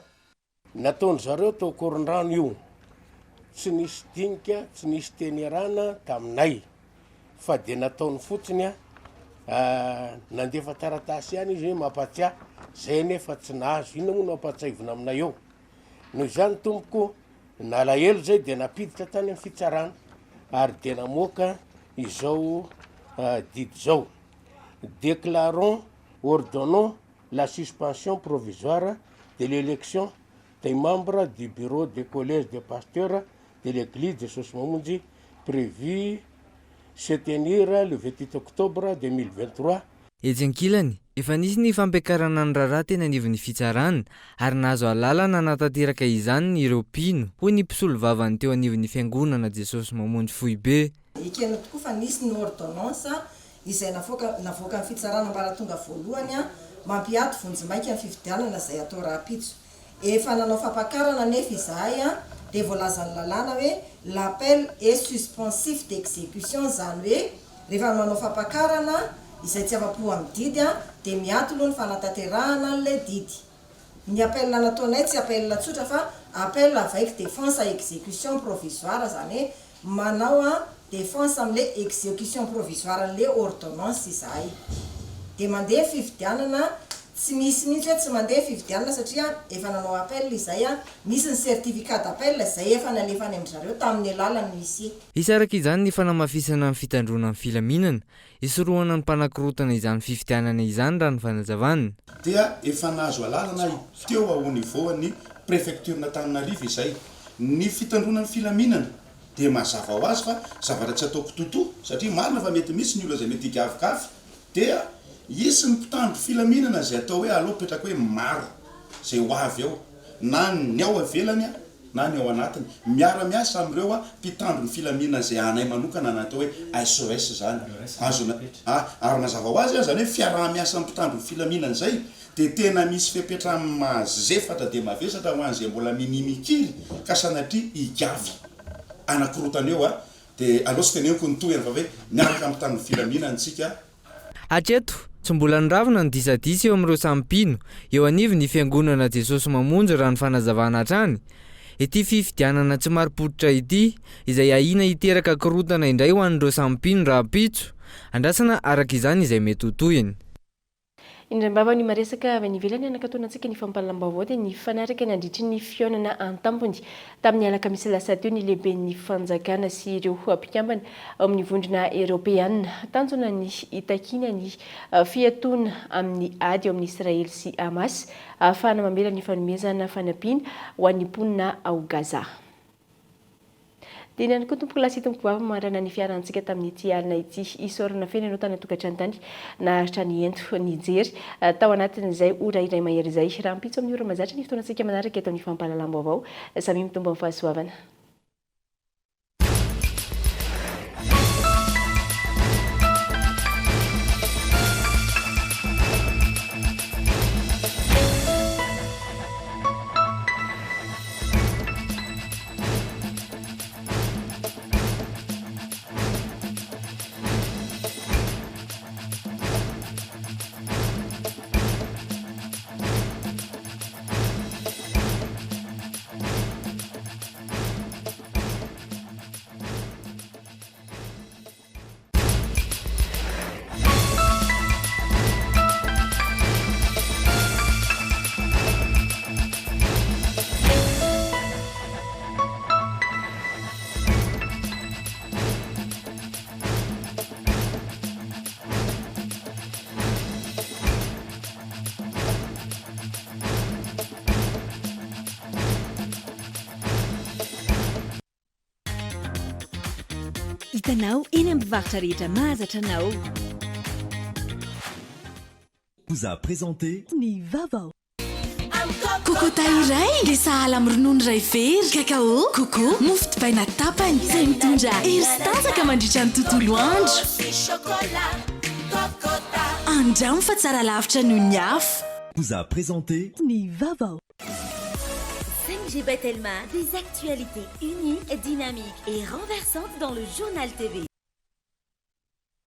Speaker 11: Nataon-dry zareo tao Korondrano io, tsy nisy dinika, tsy nisy teny iarahana taminay, fa dia nataony fotsiny an, nandefa taratasy ihany izy hoe mampatsiahy, zay anefa tsy nahazo, inona moa no ampahatsiahivina aminay eo? Noho izany tompoko, nalahelo izay dia nampiditra tany amin'ny fitsarana ary dia namoaka izao didy izao, Déclarons, ordonnons la suspension provisoire de l'élection des membres du bureau des collèges des pasteurs de l'église Jesosy Mamonjy prévue se tenir le 28 octobre 2023.
Speaker 3: Etsy ankilany, efa nisy ny fampiakarana ny raharaha teny anivon'ny fitsarana ary nahazo alalana hanatanteraka izany ireo mpino, hoy ny mpisolovavan'ny teo anivon'ny Fiangonana Jesosy Mamonjy Foibe.
Speaker 16: Ekena tokoa fa nisy ny ordonnance izay navoaka navoakan'ny fitsarana ambaratonga voalohany mampiato vonjimaika ny fifidianana izay hatao rahampitso. Efa nanao fampakarana anefa izahay dia voalazan'ny lalàna hoe l'appel est suspensif d'exécution izany hoe rehefa manao fampakarana izay tsy afa-po amin'ny didy dia miato aloha ny fanatanterahana an'ilay didy. Ny appel nataonay tsy appel tsotra fa appel avec défense à exécution provisoire izany hoe Manao an defense amle execution provisoire anle ordonnance izahay. De mandeha ny fifidianana, tsy misy mihitsy hoe tsy mandeha ny fifidianana satria efa nanao appel izay an, misy ny certificat d'appel izay efa nalefa any amin-dry zareo tamin'ny alalan'ny huissier.
Speaker 3: Hisy araka izany ny fanamafisana ny fitandroana ny filaminana, hisorohana ny mpanakorontana izany fifidianana izany raha ny fanazavana.
Speaker 24: Dia efa nahazo alalana teo au niveau an'ny Prefecture-n'Antananarivo izay. Ny fitandroana ny filaminana dia mazava ho azy fa zavatra tsy atao kitotoa satria marina fa mety misy ny olona izay mety higafigafy dia hisy ny mpitandro filaminana izay atao hoe aleo apetraka hoe maro izay ho avy eo na ny ao ivelany na ny ao anatiny miara miasa amin'ireo mpitandro ny filaminana izay anay manokana na atao hoe SES izany azona ary mazava ho azy izany hoe fiaraha miasa amin'ny mpitandro ny filaminana izay dia tena misy fepetra mazefatra dia mavesatra ho an'izay mbola minia mikiry ka sanatria higafy anakorontana eo a! Dia aleo tsy teneniko ny tohiny fa hoe miaraka amin'ny mpitandro ny filaminana isika.
Speaker 3: Hatreto, tsy mbola niravona ny disadisa eo amin'ireo samy mpino, eo anivon'ny Fiangonana Jesosy Mamonjy raha ny fanazavana hatrany. Ity fifidianana tsy marim-pototra ity, izay ahiana hiteraka korontana indray ho an'ireo samy mpino rahampitso. Andrasana araka izany izay mety ho tohiny.
Speaker 5: Indraimbava ny maresaka avy any ivelany hanakatonantsika ny fampahalalam-baovao dia nifanaraka nandritry ny fihaonana an-tampony tamin'ny alakamisy lasa teo ny lehiben'ny fanjakana sy ireo mpikambana ao amin'ny vondrona eoropeana. Tanjona ny hitakiana ny fiatoana amin'ny ady eo amin'i Israely sy Hamas ahafahana mamela ny fanomezana fanampiana ho an'ny mponina ao Gaza. Dia ihany koa tompoko lahy sy tompoko vavy mandrana ny fiarahantsika tamin'ity alina ity. Isaorana feno ianao tany an-tokantrano tany naharitra niento nijery tao anatin'izay ora iray mahery izay. Rahampitso amin'ny ora mahazatra ny fotoanantsika manaraka eto amin'ny fampahalalam-baovao. Samia mitombo amin'ny fahasoavana.
Speaker 18: Hitanao eny amin'ny mpivarotra rehetra mahazatra anao.
Speaker 19: Vous a présenté.
Speaker 18: Ny vaovao. Kokota iray dia sahala amin'ny ronono iray vera, cacao, coco, mofo dipaina tapany, izay mitondra hery sy tanjaka mandritra ny tontolo andro. Andramo fa tsara lavitra noho ny hafa.
Speaker 19: Vous a présenté.
Speaker 18: Ny vaovao.
Speaker 20: 5G by Telma, des actualités uniques, dynamiques et renversantes dans le journal TV.